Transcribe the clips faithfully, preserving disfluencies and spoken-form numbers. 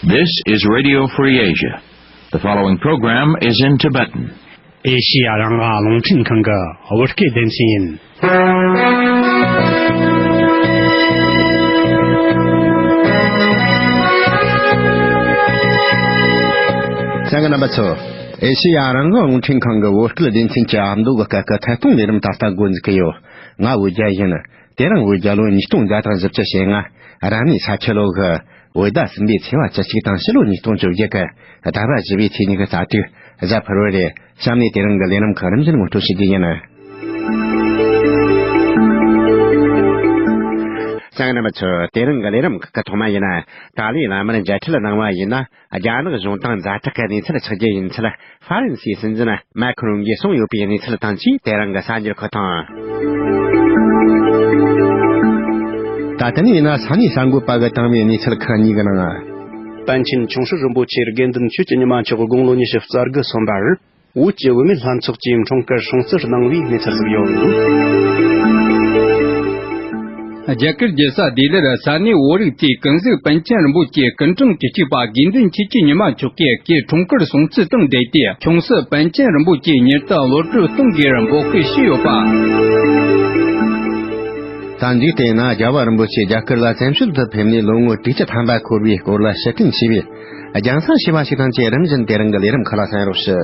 This is Radio Free Asia. The following program is in Tibetan. ཨེ་ཤི་ཡ་རང་དབང་རླུང་འཕྲིན་ཁང་གི་བོད་སྐད་སྡེ་ཚན་ཡིན། གསན་མཁན་རྣམ་པ་ཚོ། ཨེ་ཤི་ཡ་རང་དབང་རླུང་འཕྲིན་ཁང་གི་བོད་སྐད་སྡེ་ཚན་གྱི་ཨ་མདོ་གི་སྐད་ཀྱི་ཐད་གཏོང་ལས་རིམ་ད་ལྟ་འགོ་འཛུགས་ཀྱི་ཡོད། ང་བོད་རྒྱལ་ཡིན། དེ་རིང་བོད་རྒྱལ་ལོ་ཉིས་སྟོང་བརྒྱ་དང་བཞི་བཅུ་ཞེ་ལྔ། རབ་གནས་ས་ཁྱི་ལོ་གི་བོད་ཟླ་གསུམ་པའི་ཚེས་པ་བཅུ་གཅིག་དང་ཕྱི་ལོ་ཉིས་སྟོང་བཅོ་བརྒྱད་ཀྱི་ཟླ་བ་བཞི་པའི་ཚེས་ཉི་ཤུ་རྩ་དྲུག། གཟའ་ཕུར་བུ་རེད། གཤམ་ནས་དེ་རིང་གི་ལས་རིམ་ཁག་རིམ་བཞིན་ངོ་སྤྲོད་ཞུ་རྒྱུ་ཡིན། གསན་མཁན་རྣམ་པ་ཚོ། དེ་རིང་གི་ལས་རིམ་ཁག་གི་ཐོག་མ་ཡིན། ཏཱ་ལའི་བླ་མར་མཇལ་འཕྲད་གནང་བ་ཡིན་ན། རྒྱ་ནག་གཞུང་དང་ཛ་དྲག་གི་གནས་ཚུལ་ཆགས་རྒྱུ་ཡིན་ཚུལ་ཧྥ་རན་སིའི་སྲིད་འཛིན་མཱ་ཁུ་རུང་གིས་གསུངས་ཡོད་པའི་གནས་ཚུལ་དང་བཅས། དེ་རིང་གི་གསར་འགྱུར་ཁག་དང་། ད་ལྟ་ནས་ཡིན་ན་ས་གནས་གསར་འགོད་པ་གིས་བཏང་བའི་གནས་ཚུལ་ཁག་གཉིས་ཀྱི་ནང་། པཎ་ཆེན་ཆུང་སྲིད་རིན་པོ་ཆེ་དགེ་འདུན་ཆོས་ཀྱི་ཉི་མ་མཆོག་དགུང་ལོ་ཉི་ཤུ་རྩ་དགུ་སོན་པར། བོད་ཀྱི་བུད་མེད་ལྷན་ཚོགས་ཀྱིས་འཁྲུངས་སྐར་སྲུང་བརྩི་གནང་བའི་གནས་ཚུལ་ཞིག་ཡོད། རྒྱ་གར་རྒྱལ་ས་ལྡི་ལིར་ས་གནས་བོད་རིགས་ཚོས་ཀུན་གཟིགས་པཎ་ཆེན་རིན་པོ་ཆེའི་སྐུ་ཕྲེང་བཅུ་གཅིག་པ་དགེ་འདུན་ཆོས་ཀྱི་ཉི་མ་མཆོག་གི་སྐུའི་འཁྲུངས་སྐར་སྲུང་བརྩི་དང་འབྲེལ་ཏེ། ཆུང་སྲིད་པཎ་ཆེན་རིན་པོ་ཆེའི་ཉེར་བདུན་བློ་གྲོས་གཏོང་དགོས་རུ་འབོད་སྐུལ་ཞུས་ཡོད་པ། ད་འཇིག་རྟེན་ན་རྒྱལ་བ་རིན་པོ་ཆེ་རྒྱ་གར་ལ་བཙན་བྱོལ་དུ་ཕེབས་ནས་ལོ་ངོ་དྲུག་ཅུ་ཐམ་པ་འཁོར་བའི་སྐོར་ལ་ཕྱིར་དྲན་ཞུས་པའི་རྒྱང་སྲིང་ཞུས་པ་ཞིག་དང་བཅས། རིམ་བཞིན་དེ་རིང་གི་ལས་རིམ་ཁག་ལ་གསན་རོགས་ཞུ།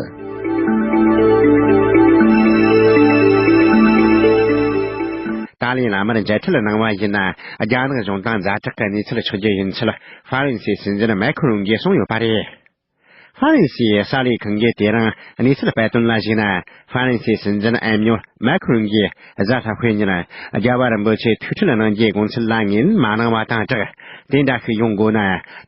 ཏཱ་ལའི་བླ་མར་མཇལ་འཕྲད་གནང་བ་ཡིན་ན། རྒྱ་ནག་གཞུང་དང་ཛ་དྲག་གི་གནས་ཚུལ་ཆགས་རྒྱུ་ཡིན་ཚུལ་ཧྥ་རན་སིའི་སྲིད་འཛིན་མཱ་ཁུ་རུང་གིས་གསུངས་ཡོད་པ་རེད། ཧྥ་རན་སིའི་གསར་ལས་ཁང་གིས་དེ་རིང་གནས་ཚུལ་སྤེལ་དོན་ལ་གཞིགས་ན། ཧྥ་རན་སིའི་སྲིད་འཛིན་ཨེ་མྱུར་མཱ་ཁུ་རུང་གིས་གཟའ་ལྷག་པའི་ཉིན་རྒྱལ་བ་རིན་པོ་ཆེ་ཐུགས་ཁྲལ་གནང་རྒྱུའི་དགོངས་ཚུལ་ལ་ངོས་ལེན་མ་གནང་བ་དང་སྦྲགས། དེ་འདྲ་ཞིག་ཡོང་དགོས་ན།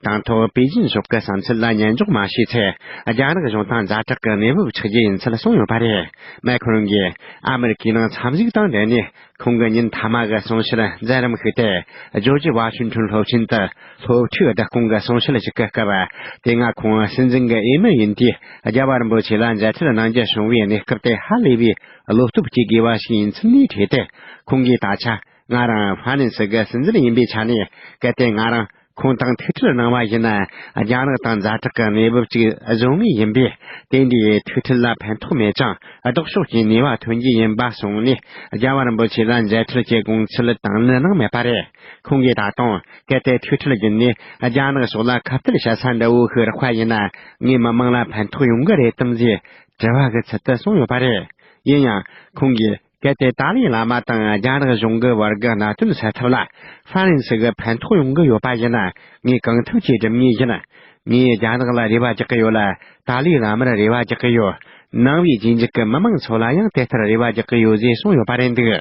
དང་ཐོག་པེ་ཅིན་ཕྱོགས་ཀྱི་བསམ་ཚུལ་ལ་ཉན་འཇོག་མ་བྱས་ཚེ། རྒྱ་ནག་གཞུང་དང་ཛ་དྲག་གི་གནས་བབ་ཆགས་རྒྱུ་ཡིན་ཚུལ་གསུངས་ཡོད་པ་རེད། མཱ་ཁུ་རུང་གིས་ཨ་མེ་རི་ཀའི་ནང་འཚམས་གཟིགས་དང་འབྲེལ་ནས། ཁོང་གི་ཉིན་མཐའ་མ་གི་གསུང་བཤད་མཛད་རིམ་ཞིག་སྟེ། ཇོར་ཇི་ཝ་ཤིང་ཊོན་སློབ་ཆེན་དུ་སློབ་ཕྲུག་བསྡུ་སྐོང་གི་གསུང་བཤད་ཞིག་གི་སྐབས། དེ་སྔ་ཁོང་སྲིད་འཛིན་གྱི་འོས་མི་ཡིན་དུས། རྒྱལ་བ་རིན་པོ་ཆེ་ལ་མཇལ་འཕྲད་གནང་རྒྱུ་བྱུང་བའི་གནས་སྐབས་དེ་ཧ་ལས་པའི་བློ་སྟོབས་སྐྱེ་དགོས་པ་ཞིག་ཡིན་ཚུལ་ནས་བྲིས་ཏེ། ཁོང་གིས་ད་ཆ་ང་རང་ཧྥ་རན་སི་གི་སྲིད་འཛིན་ཡིན་པའི་ཆ་ནས། གལ་ཏེ་ང་རང་ཁོང་དང་ཐུག་འཕྲད་གནང་བ་ཡིན་ན། རྒྱ་ནག་དང་ཛ་དྲག་གི་གནས་བབ་ཅིག་བཟོ་ངེས་ཡིན་པས། དེ་འདྲའི་ཐུག་འཕྲད་ལ་ཕན་ཐོགས་མེད་ཀྱང་། ལྡོག་ཕྱོགས་ཀྱི་ནུས་པ་ཐོན་རྒྱུ་ཡིན་པ་གསུངས་ནས། རྒྱལ་བ་རིན་པོ་ཆེ་ལ་མཇལ་འཕྲད་ཀྱི་དགོངས་ཚུལ་དང་ལེན་གནང་མེད་པ་རེད། ཁོང་གིས་ད་དུང་། གལ་ཏེ་ཐུག་འཕྲད་བརྒྱུད་ནས་རྒྱ་ནག་ཕྱོགས་ལ་ཁ་གཏད་བྱ་ས་འདྲ་བོ་ཞིག་རག་པ་ཡིན་ན། ངའི་མི་མང་ལ་ཕན་ཐོགས་ཡོང་གི་རེད་དམ་ཞེས་དྲི་བ་གི་ཚུལ་དུ་གསུངས་ཡོད་པ་རེད། ཡིན་ཡང་། ཁོང་གིས། གལ་ཏེ་ཏཱ་ལའི་བླ་མ་དང་རྒྱ་ནག་གཞུང་གི་བར་གྱི་གནད་དོན་སེལ་ཐབས་ལ་ཧྥ་རན་སི་གི་ཕན་ཐོགས་ཡོང་གི་ཡོད་པ་ཡིན་ན། ངས་གང་ཐུབ་ཀྱིས་སྒྲུབ་ངེས་ཡིན། ངས་རྒྱ་ནག་ལ་རེ་བ་རྒྱག་གི་ཡོད་ལ། ཏཱ་ལའི་བླ་མར་རེ་བ་རྒྱག་གི་ཡོད། ནང་པའི་རྗེས་འཇུག་གི་མི་མང་ཚོ་ལ་ཡང་དེ་ལྟར་རེ་བ་རྒྱག་གི་ཡོད་ཅེས་གསུངས་ཡོད་པ་རེད་འདུག།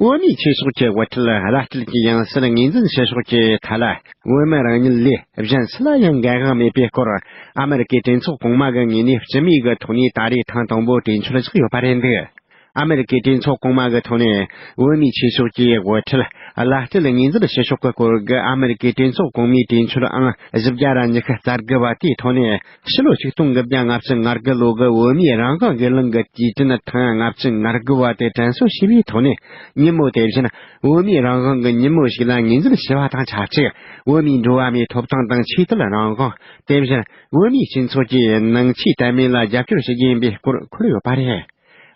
བོད་མིའི་ཆོས་ཕྱོགས་ཀྱི་དབུ་ཁྲིད་བླ་སྤྲུལ་གྱི་ཡང་སྲིད་ངོས་འཛིན་བྱེད་ཕྱོགས་ཀྱི་ཐད་ལ། བོད་མི་རང་ཉིད་ལས་གཞན་སུ་ལ་ཡང་འགན་དབང་མེད་པའི་སྐོར། ཨ་མེ་རི་ཀའི་གྲོས་ཚོགས་གོང་མ་གི་ངོས་ནས་སྤྱི་མོས་ཀྱི་ཐོག་ནས་ད་རེས་ཐེངས་དང་པོ་གྲོས་ཆོད་བཞག་ཡོད་པ་རེད་འདུག། ཨ་མེ་རི་ཀའི་གྲོས་ཚོགས་གོང་མ་གི་ཐོག་ནས། བོད་མིའི་ཆོས་ཕྱོགས་ཀྱི་དབུ་ཁྲིད་བླ་སྤྲུལ་ངོས་འཛིན་བྱེད་ཕྱོགས་ཀྱི་སྐོར་གྱི་ཨ་མེ་རི་ཀའི་གྲོས་ཚོགས་གོང་མའི་གྲོས་ཆོད་ཨང་བཞི་བརྒྱ་ར་ཉི་ཤུ་རྩ་དགུ་བ་དེའི་ཐོག་ནས། ཕྱི་ལོ་ཆིག་སྟོང་དགུ་བརྒྱ་ལྔ་བཅུ་ང་དགུ་ལོ་གི་བོད་མིའི་རང་དབང་སྒེར་ལངས་ཀྱི་དུས་དྲན་ཐེངས་ལྔ་བཅུ་ང་དགུ་བ་དེ་དྲན་གསོ་ཞུས་པའི་ཐོག་ནས། ཉིན་མོ་དེ་བཞིན་བོད་མིའི་རང་དབང་གི་ཉིན་མོ་ཞིག་ལ་ངོས་འཛིན་ཞུ་བ་དང་ཆབས་ཅིག། བོད་མིའི་འགྲོ་བ་མིའི་ཐོབ་ཐང་དང་ཆོས་དད་རང་དབང་། དེ་བཞིན་བོད་མིའི་སྤྱི་ཚོགས་ཀྱི་ནང་ཆོས་དད་མོས་ལ་རྒྱབ་སྐྱོར་ཞུ་རྒྱུ་ཡིན་པའི་སྐོར་འཁོད་ཡོད་པ་རེད།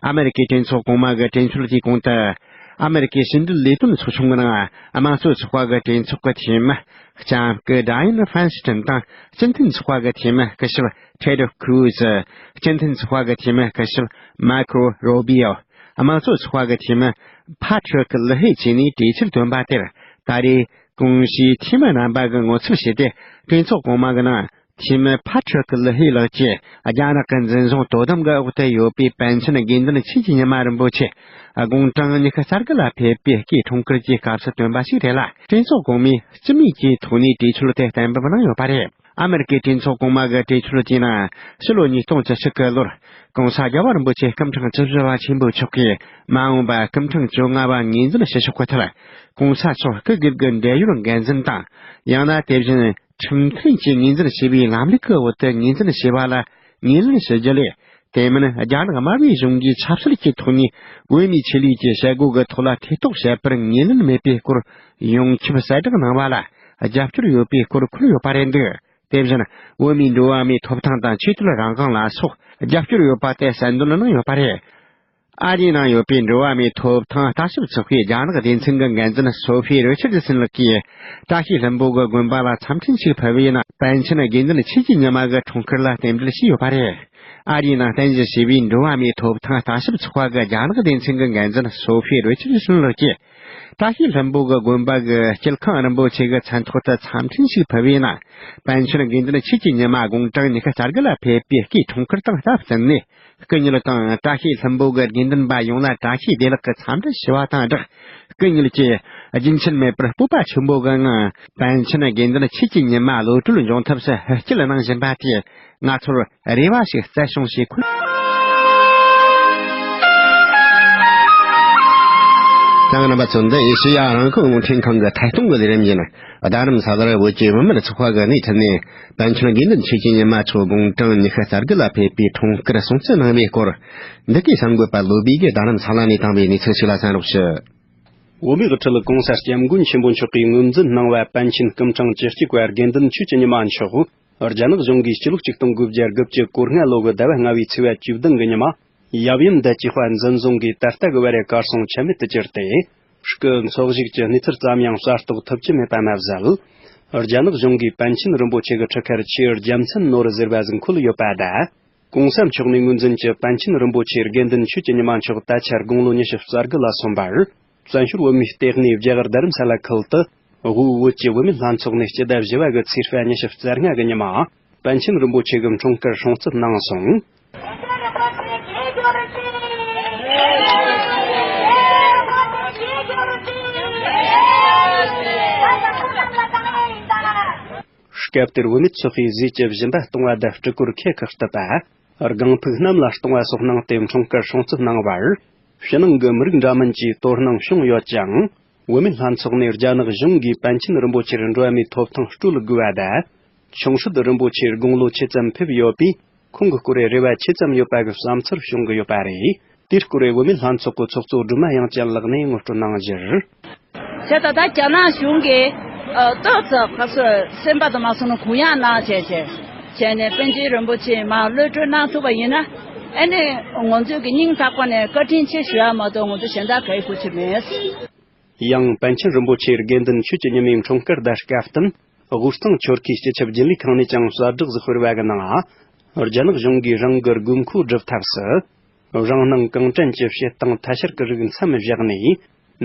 ཨ་མེ་རི་ཀའི་གྲོས་ཚོགས་གོང་མ་གི་གྲོས་ཆོད་དེའི་གོང་དུ། ཨ་མེ་རི་ཀའི་ཕྱི་འབྲེལ་ལས་དོན་ཚོགས་ཆུང་གི་ནང་དམངས་གཙོ་ཚོགས་པ་གི་གྲོས་ཚོགས་ཀྱི་འཐུས་མི་ལྕམ་སྐུ་Dianne Feinstein དང་། སྤྱི་མཐུན་ཚོགས་པ་གི་འཐུས་མི་སྐུ་ཞབས་Ted Cruz། སྤྱི་མཐུན་ཚོགས་པ་གི་འཐུས་མི་སྐུ་ཞབས་Marco Rubio། དམངས་གཙོ་ཚོགས་པ་གི་འཐུས་མི་Patrick Leahy བཅས་ནས་གྲོས་ཆོད་བཏོན་པ་དེར། ད་རེས་གོང་ཞུས་འཐུས་མི་རྣམ་པ་གིས་ངོ་ཚབ་བྱས་ཏེ། གྲོས་ཚོགས་གོང་མ་གི་ནང་། འཐུས་མི་Patrick Leahy ལགས་ཀྱིས་རྒྱ་ནག་གི་འཛིན་བཟུང་དོ་དམ་གྱི་འོག་ཏུ་ཡོད་པའི་པཎ་ཆེན་དགེ་འདུན་ཆོས་ཀྱི་ཉི་མ་རིན་པོ་ཆེ་དགུང་གྲངས་ཉི་ཤུ་རྩ་དགུ་ལ་ཕེབས་པའི་སྐུའི་འཁྲུངས་སྐར་གྱི་སྐབས་སུ་བཏོན་པ་ཞིག་རེད་ལ། གྲོས་ཚོགས་གོང་མས་སྤྱི་མོས་ཀྱི་ཐོག་ནས་གྲོས་ཆོད་དེ་གཏན་འབེབས་གནང་ཡོད་པ་རེད། ཨ་མེ་རི་ཀའི་གྲོས་ཚོགས་གོང་མ་གི་གྲོས་ཆོད་དེའི་ནང་། ཕྱི་ལོ་ཉིས་སྟོང་བཅུ་གཅིག་གི་ལོར་༸གོང་ས་༸རྒྱལ་བ་རིན་པོ་ཆེ་སྐུ་ཕྲེང་བཅུ་བཞི་པ་ཆེན་པོ་མཆོག་གིས་མ་འོངས་པ་སྐུ་ཕྲེང་བཅོ་ལྔ་པ་ངོས་འཛིན་བྱེད་ཕྱོགས་ཀྱི་ཐད། ༸གོང་ས་མཆོག་སྐུ་སྒེར་གྱི་འབྲེལ་ཡོད་འགན་འཛིན་དང་། ཡང་ན་དེ་བཞིན། ཁྲིམས་མཐུན་གྱིས་ངོས་འཛིན་བྱས་པའི་ལམ་ལུགས་ཀྱི་འོག་ཏུ་ངོས་འཛིན་བྱས་པ་ལ་ངོས་ལེན་ཞུ་རྒྱུ་ལས། དེ་མིན་རྒྱ་ནག་དམར་པོའི་གཞུང་གིས་ཆབ་སྲིད་ཀྱི་ཐོག་ནས་བོད་མིའི་ཆོས་ལུགས་ཀྱི་བྱེད་སྒོ་གི་ཐོག་ལ་ཐེ་གཏོགས་བྱས་པར་ངོས་ལེན་མེད་པའི་སྐོར་ཡོངས་ཁྱབ་གསལ་བསྒྲགས་གནང་བ་ལ་རྒྱབ་སྐྱོར་ཡོད་པའི་སྐོར་འཁོད་ཡོད་པ་རེད་འདུག། དེ་བཞིན་བོད་མིའི་འགྲོ་བ་མིའི་ཐོབ་ཐང་དང་ཆོས་དད་རང་དབང་ལ་སོགས་རྒྱབ་སྐྱོར་ཡོད་པ་དེ་གསལ་འདོན་གནང་ཡོད་པ་རེད། ཨ་རིའི་ནང་ཡོད་པའི་འགྲོ་བ་མིའི་ཐོབ་ཐང་ལྟ་ཞིབ་ཚོགས་པས་རྒྱ་ནག་སྡེ་ཚན་གྱི་འགན་འཛིན་སོ་ཕི་རི་ཆར་ཌི་སན་ལགས་ཀྱིས་བཀྲ་ཤིས་ལྷུན་པོ་གི་དགོན་པ་ལ་འཚམས་འཕྲིན་ཞིག་ཕུལ་བའི་ནང་པཎ་ཆེན་དགེ་འདུན་ཆོས་ཀྱི་ཉི་མ་གི་འཁྲུངས་སྐར་ལ་རྟེན་འབྲེལ་ཞུས་ཡོད་པ་རེད། ཨ་རིའི་ནང་རྟེན་གཞི་བྱས་པའི་འགྲོ་བ་མིའི་ཐོབ་ཐང་ལྟ་ཞིབ་ཚོགས་པ་གི་རྒྱ་ནག་སྡེ་ཚན་གྱི་འགན་འཛིན་སོ་ཕི་རི་ཆར་ཌི་སན་ལགས་ཀྱིས། བཀྲ་ཤིས་ལྷུན་པོ་གི་དགོན་པ་གི་དཀྱིལ་ཁང་རིན་པོ་ཆེ་གི་མཚན་ཐོག་ཏུ་འཚམས་འཕྲིན་ཞིག་ཕུལ་བའི་ནང་པཎ་ཆེན་དགེ་འདུན་ཆོས་ཀྱི་ཉི་མ་དགུང་གྲངས་ཉི་ཤུ་རྩ་དགུ་ལ་ཕེབས་པའི་སྐུའི་འཁྲུངས་སྐར་དང་སྟབས་བསྟུན་ནས། སྐུ་ཉིད་དང་བཀྲ་ཤིས་ལྷུན་པོ་གི་དགེ་འདུན་པ་ཡོངས་ལ་བཀྲ་ཤིས་བདེ་ལེགས་ཀྱི་འཚམས་འདྲི་ཞུ་བ་དང་སྦྲགས། སྐུ་ཉིད་ཀྱིས་རྒྱུན་ཆད་མེད་པར་སྤོབས་པ་ཆེན་པོ་གི་ངང་པཎ་ཆེན་དགེ་འདུན་ཆོས་ཀྱི་ཉི་མ་བློ་གྲོས་འབྱུང་ཐབས་སུ་ཧུར་བསྐྱེད་གནང་བཞིན་པ་དེས་ང་ཚོར་རེ་བ་ཞིག་སྩལ་བྱུང་ཞེས་འཁོད། ད་རྣམ་པ་ཚོ། འདི་ཨེ་ཤེ་ཡ་རང་དབང་རླུང་འཕྲིན་ཁང་གི་ཐད་གཏོང་གི་ལས་རིམ་ཡིན། རྡ་རམ་ས་ལར་བོད་ཀྱི་བུད་མེད་ཚོགས་པ་གི་སྣེ་ཁྲིད་ནས་པཎ་ཆེན་དགེ་འདུན་ཆོས་ཀྱི་ཉི་མ་མཆོག་དགུང་གྲངས་ཉི་ཤུ་རྩ་དགུ་ལ་ཕེབས་པའི་འཁྲུངས་སྐར་སྲུང་བརྩི་གནང་བའི་སྐོར། འདི་གའི་གསར་འགོད་པ་བློ་བྷེ་གིས་རྡ་རམ་ས་ལ་ནས་བཏང་བའི་གནས་ཚུལ་ཞིག་ལ་གསན་རོགས་ཞུ། བོད་མིའི་དབུ་ཁྲིད་༸གོང་ས་༸སྐྱབས་མགོན་ཆེན་པོ་མཆོག་གིས་ངོས་འཛིན་གནང་བ་པཎ་ཆེན་སྐུ་ཕྲེང་བཅུ་གཅིག་པ་དགེ་འདུན་ཆོས་ཀྱི་ཉི་མ་མཆོག་རྒྱ་ནག་གཞུང་གིས་སྤྱི་ལོ་ཆིག་སྟོང་དགུ་བརྒྱ་དགུ་བཅུ་གོ་ལྔ་ལོ་གི་ཟླ་བ་ལྔ་བའི་ཚེས་པ་བཅུ་བདུན་གི་ཉི་མ་ཡབ་ཡུམ་བདེ་སྐྱིད་དཔལ་འཛིན་བཟུང་གིས་ད་ལྟ་གི་བར་གར་སོང་ཆ་མེད་དུ་གྱུར་ཏེ། སྐུ་འཚོ་བཞུགས་ཀྱི་གནས་ཚུལ་ཙམ་ཡང་གསལ་རྟོགས་ཐུབ་ཀྱི་མེད་པ་མ་ཟད། རྒྱ་ནག་གཞུང་གིས་པཎ་ཆེན་རིན་པོ་ཆེ་གི་ཁྲི་ཁར་ཆེས་རྒྱལ་མཚན་ནོར་ཟེར་བ་ཟིག་འཁོད་ཡོད་པ་དང་། ༸གོང་ས་མཆོག་ནས་ངོས་འཛིན་གྱི་པཎ་ཆེན་རིན་པོ་ཆེ་དགེ་འདུན་ཆོས་ཀྱི་ཉི་མ་མཆོག་ད་ཆ་དགུང་ལོ་ཉི་ཤུ་རྩ་དགུ་ལ་སོན་པར། བཙན་བྱོལ་བོད་མིའི་ལྟེ་གནས་རྒྱ་གར་རྡ་རམ་ས་ལ་ཁུལ་དུ། དབུས་བོད་ཀྱི་བུད་མེད་ལྷན་ཚོགས་ནས་སྤྱི་ཟླ་བཞི་པ་གི་ཚེས་པ་ཉི་ཤུ་རྩ་ལྔ་གི་ཉི་མ། པཎ་ཆེན་རིན་པོ་ཆེ་གི་འཁྲུངས་སྐར་སྲུང་བརྩི་གནང་སོང་། སྐབས་དེར་བུད་མེད་ཚོགས་པས་ཟས་ཀྱི་སྦྱིན་པ་གཏོང་བ་དང་སྤྲུལ་སྐུར་ཁལ་ཁ་གཏུབ་པ། སྒང་ཕུག་གནམ་ལ་གཏོང་བ་སོགས་གནང་སྟེ་འཁྲུངས་སྐར་སྲུང་བརྩི་གནང་བར། ཕྱི་ནང་གི་མི་རིགས་འདྲ་མིན་གྱིས་དོ་སྣང་བྱུང་ཡོད་ཅིང་། བུད་མེད་ལྷན་ཚོགས་ནས་རྒྱ་ནག་གཞུང་གིས་པཎ་ཆེན་རིན་པོ་ཆེར་འགྲོ་བ་མིའི་ཐོབ་ཐང་སྤྲོད་དགོས་པ་དང་། ཆུང་སྲིད་རིན་པོ་ཆེ་དགུང་ལོ་ཆེ་ཙམ་ཕེབས་ཡོད་པས་ཁོང་གི་སྐོར་རེ་བ་ཆེ་ཙམ་ཡོད་པ་གི་བསམ་ཚུལ་བྱུང་གི་ཡོད་པ་རེད། དེའི་སྐོར་བུད་མེད་ལྷན་ཚོགས་ཀྱི་ཚོགས་གཙོ་སྒྲོལ་མ་དབྱངས་ཅན་ལགས་ནས་ངོ་སྤྲོད་གནང་ཞིང་། བྱས་ཙང་ད་རྒྱ་ནག་གཞུང་གིས་ཨ་ཏོག་ཙམ་ག་ཚོད་སེམས་པ་དང་མ་སོང་ན་གུ་ཡངས་གནང་བྱས་བྱས་བྱས་ནས་པཎ་ཆེན་རིན་པོ་ཆེ་མར་གློད་གྲོལ་གནང་ཐུབ་པ་ཡིན་ན། ཨ་ནི་ང་ཚོས་ཀྱི་སྙིང་ཐག་པ་ནས་བཀའ་དྲིན་ཆེ་ཞུ་ཡ་མ་གཏོགས་ང་ཚོ་གཞན་དག་ག་ཡི་དགོས་ཀྱི་མེད། ཡང་པཎ་ཆེན་རིན་པོ་ཆེ་དགེ་འདུན་ཆོས་ཀྱི་ཉི་མའི་འཁྲུངས་སྐར་དང་སྐབས་བསྟུན་དབུས་གཙང་ཆོལ་ཁའི་སྤྱི་ཁྱབ་རྒྱུན་ལས་ཁང་ནས་ཀྱང་གསལ་བསྒྲགས་ཤིག་སྤེལ་བ་གི་ནང་། རྒྱ་ནག་གཞུང་གིས་རང་གི་དགོས་མཁོ་སྒྲུབ་ཐབས་སུ། རང་སྣང་གང་དྲན་གྱི་བྱེད་སྟངས་ཐ་ཤལ་གྱི་རིགས་མཚམས་བཞག་ནས།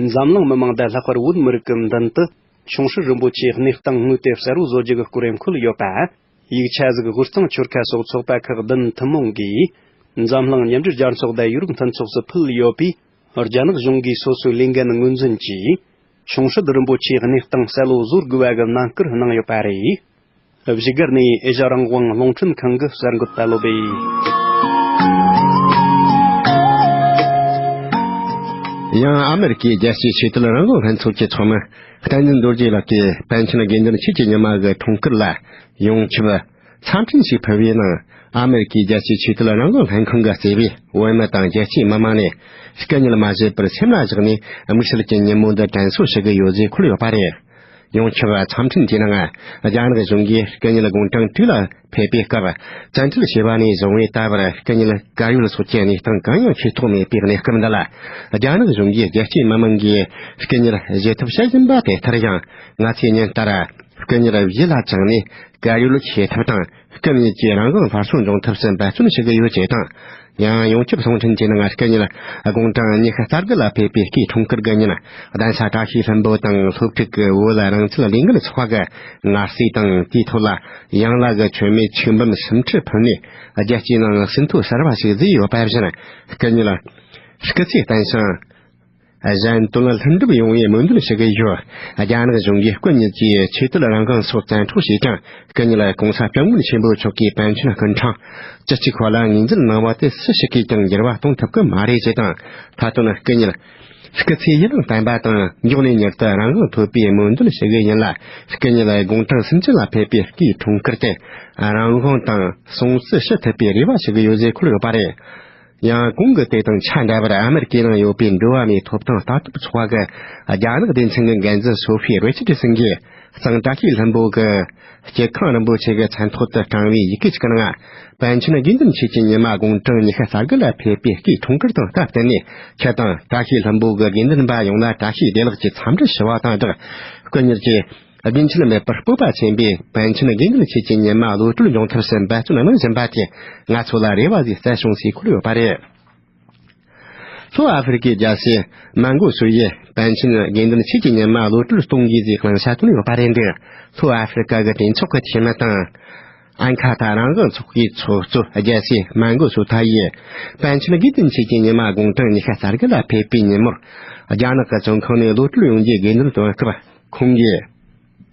འཛམ་གླིང་མི་མང་དང་ལྷག་པར་བོད་མི་རིགས་ཀྱི་མདུན་དུ་ཆུང་སྲིད་རིན་པོ་ཆེའི་གནས་སྟངས་དངོས་དེ་གསལ་བོ་བཟོ་རྒྱུ་གི་སྐོར་འཁོད་ཡོད་པ། ཡིག་ཆ་ཟིག་དབུས་གཙང་ཆོལ་ཁ་སོགས་ཚོགས་པ་ཁག་བདུན་ཐུན་མོང་གིས་འཛམ་གླིང་མཉམ་འབྲེལ་རྒྱལ་ཚོགས་དང་ཡུ་རོབ་མཐུན་ཚོགས་སུ་ཕུལ་ཡོད་པས། རྒྱ་ནག་གཞུང་གིས་སོ་སོའི་ལས་འགན་ངོས་འཛིན་གྱིས་ཆུང་སྲིད་རིན་པོ་ཆེའི་གནས་སྟངས་གསལ་བོ་བཟོ་དགོས་པ་གི་ནན་སྐུལ་གནང་ཡོད་པ་རེད། བཞུགས་སྒར་ནས་ཨེ་ཤ་རང་དབང་རླུང་འཕྲིན་ཁང་གི་གསར་འགོད་པ་བློ་བྷེ། ཡང་ཨ་མེ་རི་ཀའི་རྒྱལ་སྤྱིའི་ཆོས་དད་རང་དབང་ལྷན་ཚོགས་ཀྱི་ཚོགས་མི་བསྟན་འཛིན་རྡོ་རྗེ་ལགས་ཀྱིས་པཎ་ཆེན་དགེ་འདུན་ཆོས་ཀྱི་ཉི་མ་གི་འཁྲུངས་སྐར་ལ་ཡོངས་ཁྱབ་འཚམས་འཕྲིན་ཞིག་ཕུལ་བའི་ནང་། ཨ་མེ་རི་ཀའི་རྒྱལ་སྤྱིའི་ཆོས་དད་རང་དབང་ལྷན་ཁང་གི་གཙོས་པའི་བོད་མི་དང་རྒྱལ་སྤྱིའི་མི་མང་ནས་སྐུ་ཉིད་མ་བཞུད་པར་སེམས་ལ་བཞག་ནས་དམིགས་བསལ་གྱི་ཉིན་མོ་འདི་དྲན་གསོ་ཞུ་གི་ཡོད་ཅེས་འཁོད་ཡོད་པ་རེད། ཡོངས་ཁྱབ་འཚམས་འཕྲིན་དེའི་ནང་རྒྱ་ནག་གཞུང་གིས་སྐུ་ཉིད་དགུང་གྲངས་དྲུག་ལ་ཕེབས་པའི་སྐབས་བཙན་ཁྲིད་བྱས་པ་ནས་བཟུང་བའི་ད་བར་སྐུ་ཉིད་བཀའ་ཡོད་སོགས་ཀྱི་གནས་སྟངས་གང་ཡང་ཤེས་རྟོགས་མེད་པའི་གནས་སྐབས་འདི་ལ། རྒྱ་ནག་གཞུང་གིས་རྒྱལ་སྤྱིའི་མི་མང་གིས་སྐུ་ཉིད་བཞུགས་ཐབས་བྱེད་བཞིན་པ་དེ་ལྟར་ཡང་། ང་ཚོས་ཉིན་ལྟར་སྐུ་ཉིད་བཞུགས་ལ་བཅངས་ནས་བཀའ་ཡོད་ཆེ་ཐབས་དང་། སྐུ་ཉིད་ཀྱི་རང་དབང་སླར་གསོ་འབྱུང་ཐབས་སུ་འབད་བརྩོན་ཞུ་གི་ཡོད་ཅེས་དང་། ཡང་ཡོངས་ཁྱབ་གསུང་འཕྲིན་གྱི་ནང་སྐུ་ཉིད་དགུང་གྲངས་ཉི་ཤུ་རྩ་དགུ་ལ་ཕེབས་པའི་སྐུའི་འཁྲུངས་སྐར་གྱི་ཉིན། གདན་ས་བཀྲ་ཤིས་ལྷུན་པོ་དང་སློབ་ཕྲུག་གི་བོད་རང་བཙན་ལས་འགུལ་ཚོགས་པ་གི་མངའ་སྲས་དང་། དེའི་ཐོག་ལ་ཡང་ལ་གི་མཆོད་མེ་ཆིག་འབུམ་སུམ་ཁྲི་ཕུལ་ནས་རྒྱལ་སྤྱིའི་ནང་ཟིན་ཐོ་གསར་བ་ཞིག་བཟོས་ཡོད་པ་བཞིན། སྐུ་ཉིད་སྐུ་ཚེ་བརྟན་ཞིང་། གཞན་དོན་ལྷུན་གྲུབ་ཡོང་བའི་སྨོན་འདུན་ཞུ་གི་ཡོད། རྒྱ་ནག་གཞུང་གིས་སྐུ་ཉིད་ཀྱི་ཆོས་དད་རང་དབང་སོགས་བཙན་འཕྲོག་བྱས་ཀྱང་། སྐུ་ཉིད་༸གོང་ས་༸སྐྱབས་མགོན་ཆེན་པོ་མཆོག་གིས་པཎ་ཆེན་སྐུ་ཕྲེང་བཅུ་གཅིག་པ་ལ་ངོས་འཛིན་གནང་བ་དེ་སུ་ཞིག་གིས་ཀྱང་འགྱུར་བ་གཏོང་ཐུབ་ཀྱི་མ་རེད་ཅེས་དང་། མཐའ་དོན་སྐུ་ཉིད་སྐུ་ཚེ་ཡུན་རིང་བརྟན་པ་དང་། མགྱོགས་ནས་མྱུར་དུ་རང་དབང་ཐོབ་པའི་སྨོན་འདུན་ཞུ་གི་ཡིན་ལ། སྐུ་ཉིད་དགུང་གྲངས་སུམ་ཅུ་ལ་ཕེབས་པའི་སྐུའི་འཁྲུངས་སྐར་དེ་རང་དབང་དང་སྲུང་བརྩི་ཞུ་ཐུབ་པའི་རེ་བ་ཞུ་གི་ཡོད་ཅེས་འཁོད་ཡོད་པ་རེད། ཡང་གོང་གི་དེ་དང་ཆ་འདྲ་བར་ཨ་མེ་རི་ཀའི་ནང་ཡོད་པའི་འགྲོ་བ་མིའི་ཐོབ་ཐང་ལྟ་རྟོག་ཚོགས་པ་གི་རྒྱ་ནག་སྡེ་ཚན་གྱི་འགན་འཛིན་སོ་ཕི་རེ་ཆར་ཌི་སན་གྱིས། གཙང་བཀྲ་ཤིས་ལྷུན་པོ་གི་སྐྱིད་ཁང་རིན་པོ་ཆེ་གི་མཚན་ཐོག་ཏུ་དྲངས་པའི་ཡི་གེ་གཅིག་གི་ནང་། པཎ་ཆེན་དགེ་འདུན་ཆོས་ཀྱི་ཉི་མ་དགུང་གྲངས་ཉི་ཤུ་རྩ་དགུ་ལ་ཕེབས་པའི་སྐུའི་འཁྲུངས་སྐར་དང་སྟབས་བསྟུན་ནས། ཁྱེད་དང་བཀྲ་ཤིས་ལྷུན་པོ་གི་དགེ་འདུན་པ་ཡོངས་ལ་བཀྲ་ཤིས་བདེ་ལེགས་ཀྱི་འཚམས་འདྲི་ཞུ་བ་དང་སྦྲགས། སྐུ་ཉིད་ཀྱིས་རྒྱུན་ཆད་མེད་པར་སྤོབས་པ་ཆེན་པོས་པཎ་ཆེན་དགེ་འདུན་ཆོས་ཀྱི་ཉི་མ་གློད་གྲོལ་འབྱུང་ཐབས་སུ་འབད་བརྩོན་གནང་བཞིན་པ་དེས་ང་ཚོ་ལ་རེ་བ་ཟིག་སྩལ་བྱུང་ཞེས་འཁོད་ཡོད་པ་རེད། ལྷོ་ཨ་ཧྥེ་རི་ཀའི་རྒྱལ་སྲས་མན་གོ་སུ་ཡིས་པཎ་ཆེན་དགེ་འདུན་ཆོས་ཀྱི་ཉི་མ་གློད་གྲོལ་གཏོང་དགོས་ཞེས་བླང་བྱ་བཏོན་ཡོད་པ་རེད་འདུག་ལྷོ་ཨ་ཧྥེ་རི་ཀ་གི་གྲོས་ཚོགས་ཀྱི་འཐུས་མི་དང་། ཨན་ཁ་ཐ་རང་དབང་ཚོགས་པའི་ཚོགས་གཙོ་རྒྱལ་སྲས་མན་གོ་སུ་ཐ་ཡིས་པཎ་ཆེན་དགེ་འདུན་ཆོས་ཀྱི་ཉི་མ་དགུང་གྲངས་ཉི་ཤུ་རྩ་དགུ་ལ་ཕེབས་པའི་ཉིན་མོར། རྒྱ་ནག་གི་བཙོན་ཁང་ནས་གློད་གྲོལ་ཡོང་རྒྱུའི་དགེ་འདུན་བཏོན་སྐབས། ཁོང་གིས།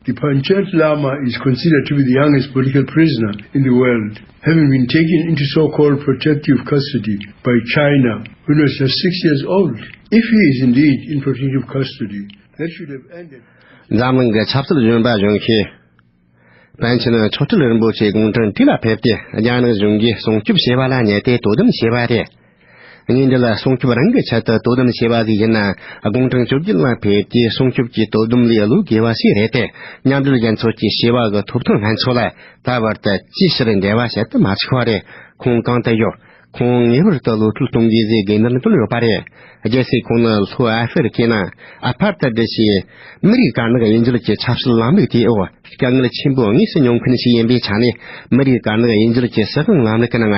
The Panchen Lama is considered to be the youngest political prisoner in the world, having been taken into so-called protective custody by China when he was just six years old. If he is indeed in protective custody, that should have ended. འཛམ་གླིང་གི་ཆབ་སྲིད་གཞོན་པ་གཞོན་ཤོས། པཎ་ཆེན་མཆོག་སྤྲུལ་རིན་པོ་ཆེ་དགུང་གྲངས་དྲུག་ལ་ཕེབས་ཏེ། རྒྱ་ནག་གཞུང་གིས་སྲུང་སྐྱོབ་བྱས་པ་ལ་ཉེས་ཏེ་དོ་དམ་བྱས་པ་རེད། ཉིན་འདི་ལ་སྲུང་སྐྱོབ་རང་གི་ཆེད་དུ་དོ་དམ་བྱས་པ་ཞིག་ཡིན་ན། དགུང་གྲངས་བཅོ་བརྒྱད་ལ་ཕེབས་ཏེ་སྲུང་སྐྱོབ་ཀྱི་དོ་དམ་ལས་བློས་འགེལ་བ་ཞིག་རེད་དེ། མཉམ་འབྲེལ་རྒྱལ་ཚོགས་ཀྱི་བྱེས་པ་གི་ཐོབ་ཐང་ལྷན་ཚོགས་ལ་ད་བར་དུ་ཅིའི་ཕྱིར་འབྲེལ་བ་བྱེད་དུ་མ་ཆུག་པ་རེད། ཁོང་གང་དུ་ཡོད། ཁོང་ངེས་པར་དུ་གློད་གྲོལ་གཏོང་དགོས་ཞེས་དགོས་འདུན་བཏོན་ཡོད་པ་རེད། རྒྱལ་སྲས་ཁོང་ནི་ལྷོ་ཨ་ཧྥེ་རི་ཁའི་ནང་ཨ་ཕར་ཐ་ཌི་ཞེས་མི་རིགས་དཀར་ནག་དབྱེ་འབྱེད་ཀྱི་ཆབ་སྲིད་ལམ་ལུགས་དེའི་འོག་དཀའ་ངལ་ཆེན་པོ་དངོས་སུ་མྱོང་མཁན་ཞིག་ཡིན་པའི་ཆ་ནས། མི་རིགས་དཀར་ནག་དབྱེ་འབྱེད་ཀྱི་སྲིད་དབང་ལམ་ལུགས་ཀྱི་ནང་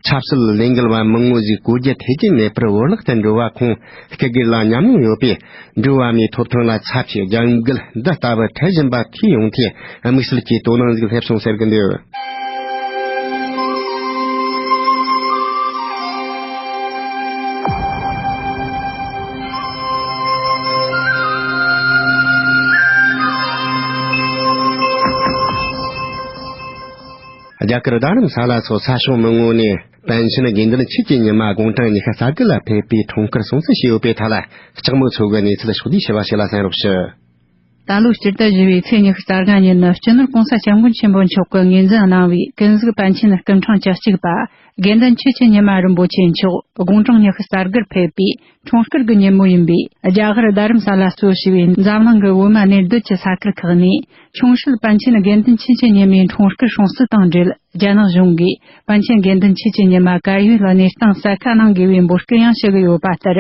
ཆབ་སྲིད་ལས་འགུལ་བ་མང་བོ་ཞིག་གོ་རྒྱུ་ཐེ་ཚོམ་མེད་པར་བོར་བརླག་ཏུ་འགྲོ་བ་ཁོང་སྐུ་སྒེར་ལ་ཉམས་མྱོང་ཡོད་པས། འགྲོ་བ་མིའི་ཐོབ་ཐང་ལ་ཚབས་ཆེའི་རྒྱབ་འགལ་འདི་ལྟ་བུ་འཕྲད་བཞིན་པ་ཐོས་ཡོང་དུས། དམིགས་བསལ་གྱི་དོ་སྣང་ཞིག་སླེབས་སོང་ཟེར་གྱི་འདུག་རྒྱ་གར་རྡ་རམ་ས་ལ་སོགས་ས་ཕྱོགས་མང་བོ་ནས་པཎ་ཆེན་དགེ་འདུན་ཆོས་ཀྱི་ཉི་མ་དགུང་གྲངས་ཉི་ཤུ་རྩ་དགུ་ལ་ཕེབས་པའི་འཁྲུངས་སྐར་སྲུང་བརྩི་བྱས་ཡོད་པའི་ཐད་ལ། ལྕགས་མོ་མཚོ་གིས་གནས་ཚུལ་ཕྱོགས་བསྡུས་ཞུ་བ་ཞིག་ལ་གསན་རོགས་ཞུ། ད་ལོའི་སྤྱི་ཟླ་བཞི་པའི་ཚེས་ཉི་ཤུ་རྩ་ལྔ་ཉིན་ནི་སྤྱི་ནོར་༸གོང་ས་༸སྐྱབས་མགོན་ཆེན་པོ་མཆོག་གིས་ངོས་འཛིན་གནང་བའི་ཀུན་གཟིགས་པཎ་ཆེན་སྐུ་ཕྲེང་བཅུ་གཅིག་པ་དགེ་འདུན་ཆོས་ཀྱི་ཉི་མ་རིན་པོ་ཆེ་མཆོག་དགུང་གྲངས་ཉི་ཤུ་རྩ་དགུར་ཕེབས་པའི་འཁྲུངས་སྐར་གྱི་ཉིན་མོ་ཡིན་པས། རྒྱ་གར་རྡ་རམ་ས་ལ་གཙོ་བྱས་པའི་འཛམ་གླིང་གི་བོད་མི་གནས་སྡོད་ཀྱི་ས་ཁུལ་ཁག་ནས་ཆོང་སྲིད་པཎ་ཆེན་དགེ་འདུན་ཆོས་ཀྱི་ཉི་མའི་འཁྲུངས་སྐར་སྲུང་བརྩི་དང་འབྲེལ། རྒྱ་ནག་གཞུང་གིས་པཎ་ཆེན་དགེ་འདུན་ཆོས་ཀྱི་ཉི་མ་གར་ཡོད་གནས་སྟངས་གསལ་ཁ་གནང་དགོས་པའི་འབོད་སྐུལ་ཡང་ཞུ་གི་ཡོད་པ་ལྟར།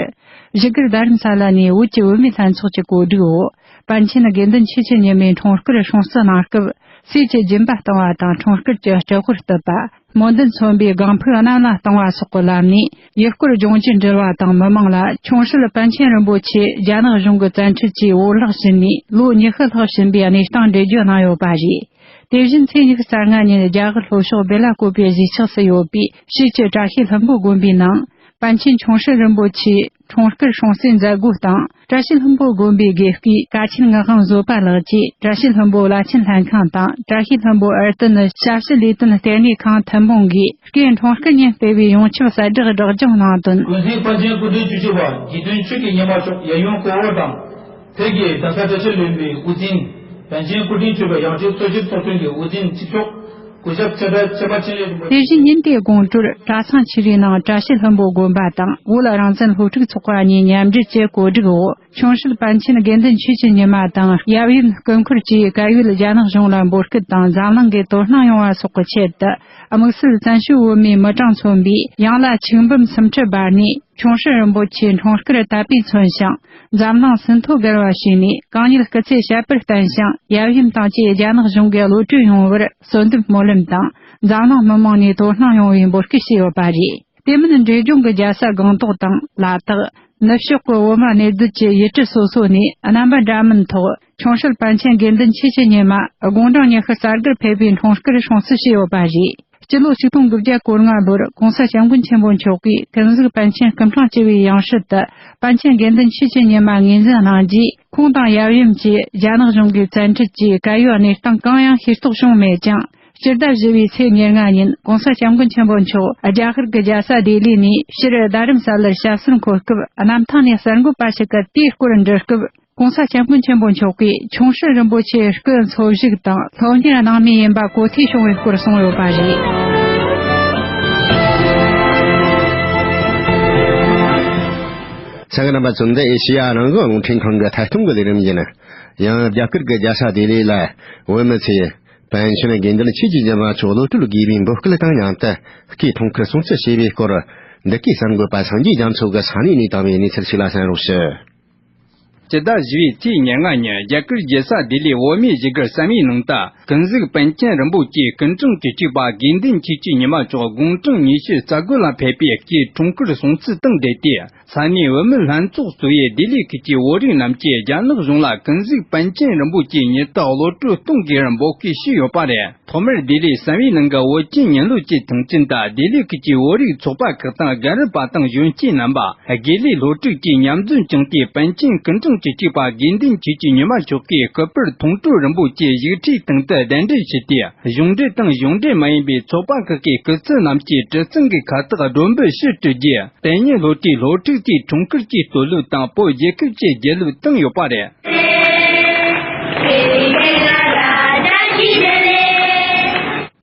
བཞུགས་སྒར་རྡ་རམ་ས་ལ་ནས་བོད་ཀྱི་བུད་མེད་ལྷན་ཚོགས་ཀྱི་གོ་སྒྲིག་འོག་པཎ་ཆེན་དགེ་འདུན་ཆོས་ཀྱི་ཉི་མའི་འཁྲུངས་སྐར་སྲུང་བརྩི་གནང་སྐབས། ཟས་ཀྱི་སྦྱིན་པ་གཏོང་བ་དང་། འཁྲུངས་སྐར་གྱི་སྤྲི་དཀར་གཏུབ་པ། སྨོན་འདུན་མཚོན་པའི་སྒང་ཕུག་རྣམས་ལ་གཏོང་བ་སོགས་ཀྱི་ལམ་ནས། ཡུལ་སྐོར་ལྗོངས་རྒྱུ་འབྲེལ་བ་དང་། མི་མང་ལ་ཆོང་སྲིད་པཎ་ཆེན་རིན་པོ་ཆེ་རྒྱ་ནག་གཞུང་གི་བཙན་ཁྲིད་ཀྱིས་བོར་བརླག་ཕྱིན་ནས་ལོ་ཉི་ཤུ་ལྷག་ཕྱིན་པའི་གནས་སྟངས་འགྲེལ་བརྗོད་གནང་ཡོད་པ་རེད། དེ་བཞིན་ཚེས་ཉི་ཤུ་རྩ་ལྔ་ཉིན། རྒྱ་གར་ལྷོ་ཕྱོགས་བེ་ལ་ཀོ་པའི་གཞིས་ཆགས་སུ་ཡོད་པའི་ཕྱིས་ཀྱི་བཀྲ་ཤིས་ལྷུན་པོ་དགོན་པའི་ནང་། པཎ་ཆེན་ཆོང་སྲིད་རིན་པོ་ཆེའི་འཁྲུངས་སྐར་སྲུང་བརྩིའི་མཛད་སྒོ་དང་། བཀྲ་ཤིས་ལྷུན་པོ་དགོན་པའི་དགེ་བསྐོས་ཀ་ཆེན་ངག་དབང་བཟོད་པ་ལགས་ཀྱིས། བཀྲ་ཤིས་ལྷུན་པོ་བླ་ཆེན་ལྷན་ཁང་དང་། བཀྲ་ཤིས་ལྷུན་པོ་ཨར་ཏི་ནི་ཞབས་ཞུ་ལས་དོན་ལྟེ་གནས་ཁང་ཐུན་མོང་གིས། སྐུའི་འཁྲུངས་སྐར་ཉིན་སྤེལ་བའི་ཡོངས་ཁྱབ་གསལ་བསྒྲགས་སྒྲོག་སྦྱང་གནང་དོན། ཀུན་གཟིགས་པཎ་ཆེན་སྐུ་ཕྲེང་བཅུ་གཅིག་པ་དགེ་འདུན་ཆོས་ཀྱི་ཉི་མ་མཆོག་ཡབ་ཡུམ་སྐུ་འོ་དང་། ཐེད་ཀྱི་གདན་ས་བཀྲ་ཤིས་ལྷུན་པོའི་དབུ་འཛིན། པཎ་ཆེན་སྐུ་ཕྲེང་བཅུ་པའི་ཡང་སྤྲུལ་གཙོ་ཆེར་ཚོགས་ཆུང་གི་དབུ་འཛིན་གཅིག་ལྕོགས། སྐུ་ཞབས་ཚེ་བཀྲ་ཆོས་འཕེལ་ཆེན་རིན་པོ་ཆེ། དེ་བཞིན་ཉིན་དེའི་དགོང་དྲོར་གྲྭ་ཚང་ཆོས་རའི་ནང་བཀྲ་ཤིས་ལྷུན་པོ་དགོན་པ་དང་བོད་རང་བཙན་སློབ་ཕྲུག་ཚོགས་པ་གཉིས་མཉམ་འབྲེལ་གྱི་གོ་སྒྲིག་འོག་ཆོང་སྲིད་པཎ་ཆེན་དགེ་འདུན་ཆོས་ཀྱི་ཉི་མ་དང་ཡབ་ཡུམ་སྐུ་འཁོར་བཅས་གར་ཡོད་རྒྱ་ནག་གཞུང་ལ་འབོད་སྐུལ་དང་འཛམ་གླིང་གི་དོ་སྣང་ཡོང་བ་སོགས་ཀྱི་ཆེད་དུ། དམིགས་བསལ་བཙན་བྱོལ་བོད་མིའི་མི་གྲངས་མཚོན་པའི་ཡང་ལ་ཆིག་འབུམ་སུམ་ཁྲི་བར་ནས། ཆོང་སྲིད་རིན་པོ་ཆེའི་འཁྲུངས་སྐར་དད་པས་མཚོན་ཞིང་། འཛམ་གླིང་ཟིན་ཐོ་བརྒལ་བ་བྱས་ནས། གང་ཉིད་སྐུ་ཚེ་ཞབས་པད་བརྟན་ཞིང་། ཡབ་ཡུམ་དང་བཅས་རྒྱ་ནག་གཞུང་གི་བློ་གྲོས་ཡོང་བར་གསོལ་འདེབས་སྨོན་ལམ་དང་། འཛམ་གླིང་མི་མང་ནས་དོ་སྣང་ཡོང་བའི་འབོད་སྐུལ་བྱས་ཡོད་པ་རེད། དེ་མིན་འབྲས་ལྗོངས་ཀྱི་རྒྱལ་ས་སྒང་ཏོག་དང་ལ་དྭགས། ནུབ་ཕྱོགས་ཀྱི་བོད་མི་གནས་སྡོད་ཀྱི་ཡུལ་གྲུ་སོ་སོ་ནས་རྣམ་པ་འདྲ་མིན་ཐོག་ཆོང་སྲིད་པཎ་ཆེན་དགེ་འདུན་ཆོས་ཀྱི་ཉི་མ་དགུང་གྲངས་ཉི་ཤུ་རྩ་དགུར་ཕེབས་པའི་འཁྲུངས་སྐར་སྲུང་བརྩི་བྱས་ཡོད་པ་རེད། སྤྱི་ལོ་ཆིག་སྟོང་དགུ་བརྒྱ་གོ་ལྔ་ལོར་༸གོང་ས་༸སྐྱབས་མགོན་ཆེན་པོ་མཆོག་གིས་ཀུན་གཟིགས་པཎ་ཆེན་སྐུ་ཕྲེང་བཅུ་བའི་ཡང་སྲིད་དུ་པཎ་ཆེན་དགེ་འདུན་ཆོས་ཀྱི་ཉི་མ་ངོས་འཛིན་གནང་རྗེས། ཁོང་དང་ཡབ་ཡུམ་གྱིས་རྒྱ་ནག་གཞུང་གི་བཙན་ཁྲིད་ཀྱིས་གར་ཡོད་གནས་སྟངས་གང་ཡང་ཤེས་རྟོགས་བྱུང་མེད་ཀྱང་། སྤྱི་ཟླ་བཞི་པའི་ཚེས་ཉེར་ལྔ་ཉིན་༸གོང་ས་༸སྐྱབས་མགོན་ཆེན་པོ་མཆོག་རྒྱ་གར་གྱི་རྒྱལ་ས་ལྡི་ལི་ནས་ཕྱིར་རྡ་རམ་ས་ལར་ཞབས་སོར་འཁོད་སྐབས། གནམ་ཐང་ནས་གསར་འགོད་པ་ཞིག་གིས་དེའི་སྐོར་འདྲི་སྐབས། ༸གོང་ས་༸སྐྱབས་མགོན་ཆེན་པོ་མཆོག་གིས་ཆོང་སྲིད་རིན་པོ་ཆེའི་སྐུ་འཚོ་བཞུགས་དང་སློབ་གཉེར་གནང་མུས་ཡིན་པ་གོ་ཐོས་བྱུང་བའི་སྐོར་གསུངས་ཡོད་པ་རེད། གསན་མཁན་རྣམ་པ་ཚོ། འདི་ཨེ་ཤེ་ཡ་རང་དབང་རླུང་འཕྲིན་ཁང་གི་ཐད་གཏོང་གི་ལས་རིམ་ཡིན། ཡང་རྒྱ་གར་གྱི་རྒྱལ་ས་ལྡི་ལི་ལ་བོད་མི་ཚོས་པཎ་ཆེན་དགེ་འདུན་ཆོས་ཀྱི་ཉི་མ་མཆོག་གློད་གྲོལ་དགོས་པའི་འབོད་སྐུལ་དང་མཉམ་དུ་སྐུའི་འཁྲུངས་སྐར་སྲུང་བརྩི་བྱས་པའི་སྐོར། འདི་གའི་གསར་འགོད་པ་སངས་རྒྱས་རྒྱ་མཚོ་གིས་ས་གནས་ནས་བཏང་བའི་གནས་ཚུལ་ཞིག་ལ་གསན་རོགས་ཞུ། སྤྱི་ཟླ་བཞི་པའི་ཚེས་ཉེར་ལྔ་ཉིན་རྒྱ་གར་རྒྱལ་ས་ལྡི་ལིའི་བོད་མིའི་བཞུགས་སྒར་བསམ་ཡས་གླིང་དུ་ཀུན་གཟིགས་པཎ་ཆེན་རིན་པོ་ཆེའི་སྐུ་ཕྲེང་བཅུ་གཅིག་པ་དགེ་འདུན་ཆོས་ཀྱི་ཉི་མ་མཆོག་དགུང་གྲངས་ཉི་ཤུ་རྩ་དགུ་ལ་ཕེབས་པའི་སྐུའི་འཁྲུངས་སྐར་སྲུང་བརྩི་དང་འབྲེལ་ཏེ། ས་གནས་བོད་མི་ལྷན་ཚོགས་གཙོས་པའི་ལྡི་ལི་ཁུལ་གྱི་བོད་རིགས་རྣམས་ཀྱིས་རྒྱ་ནག་གཞུང་ལ་ཀུན་གཟིགས་པཎ་ཆེན་རིན་པོ་ཆེའི་ཉི་རྟགས་གློད་གྲོལ་གཏོང་དགོས་པར་འབོད་སྐུལ་ཞུས་ཡོད་པ་རེད། ཐོག་མར་ལྡི་ལི་བསམ་ཡས་གླིང་གི་བོད་ཀྱི་ཉིན་ལོ་བཅུའི་ཐང་ཆེན་དུ་ལྡི་ལི་ཁུལ་གྱི་བོད་རིགས་ཚོགས་པ་ཁག་དང་རྒན་རབས་པ་དང་གཞོན་སྐྱེས་རྣམ་པ་དགེ་ལས་སློབ་ཕྲུག་བཅས་མཉམ་འཛོམས་བྱུང་སྟེ། པཎ་ཆེན་སྐུ་ཕྲེང་བཅུ་གཅིག་པ་དགེ་འདུན་ཆོས་ཀྱི་ཉི་མ་མཆོག་གི་སྐུ་པར་མཐོང་གྲོལ་རིན་པོ་ཆེ་བཞུགས་ཁྲིའི་སྟེང་དུ་གདན་འདྲེན་ཞུས་ཏེ། གཞུང་འབྲེལ་དང་གཞུང་འབྲེལ་མ་ཡིན་པའི་ཚོགས་པ་ཁག་གི་སྐུ་ཚབ་རྣམས་ཀྱིས་གྲུ་གཟིངས་ཀྱི་ཁ་བཏགས་སྒྲོམ་བུ་ཕྱིར་དཀྲོལ་རྗེས། དེ་ཉིན་སློབ་གྲྭའི་སློབ་ཕྲུག་ཚོས་འཁྲུངས་སྐར་གྱི་བསྟོད་གླུ་དང་བོད་རྒྱལ་ཁབ་ཀྱི་རྒྱལ་གླུ་བཏང་ཡོད་པ་རེད།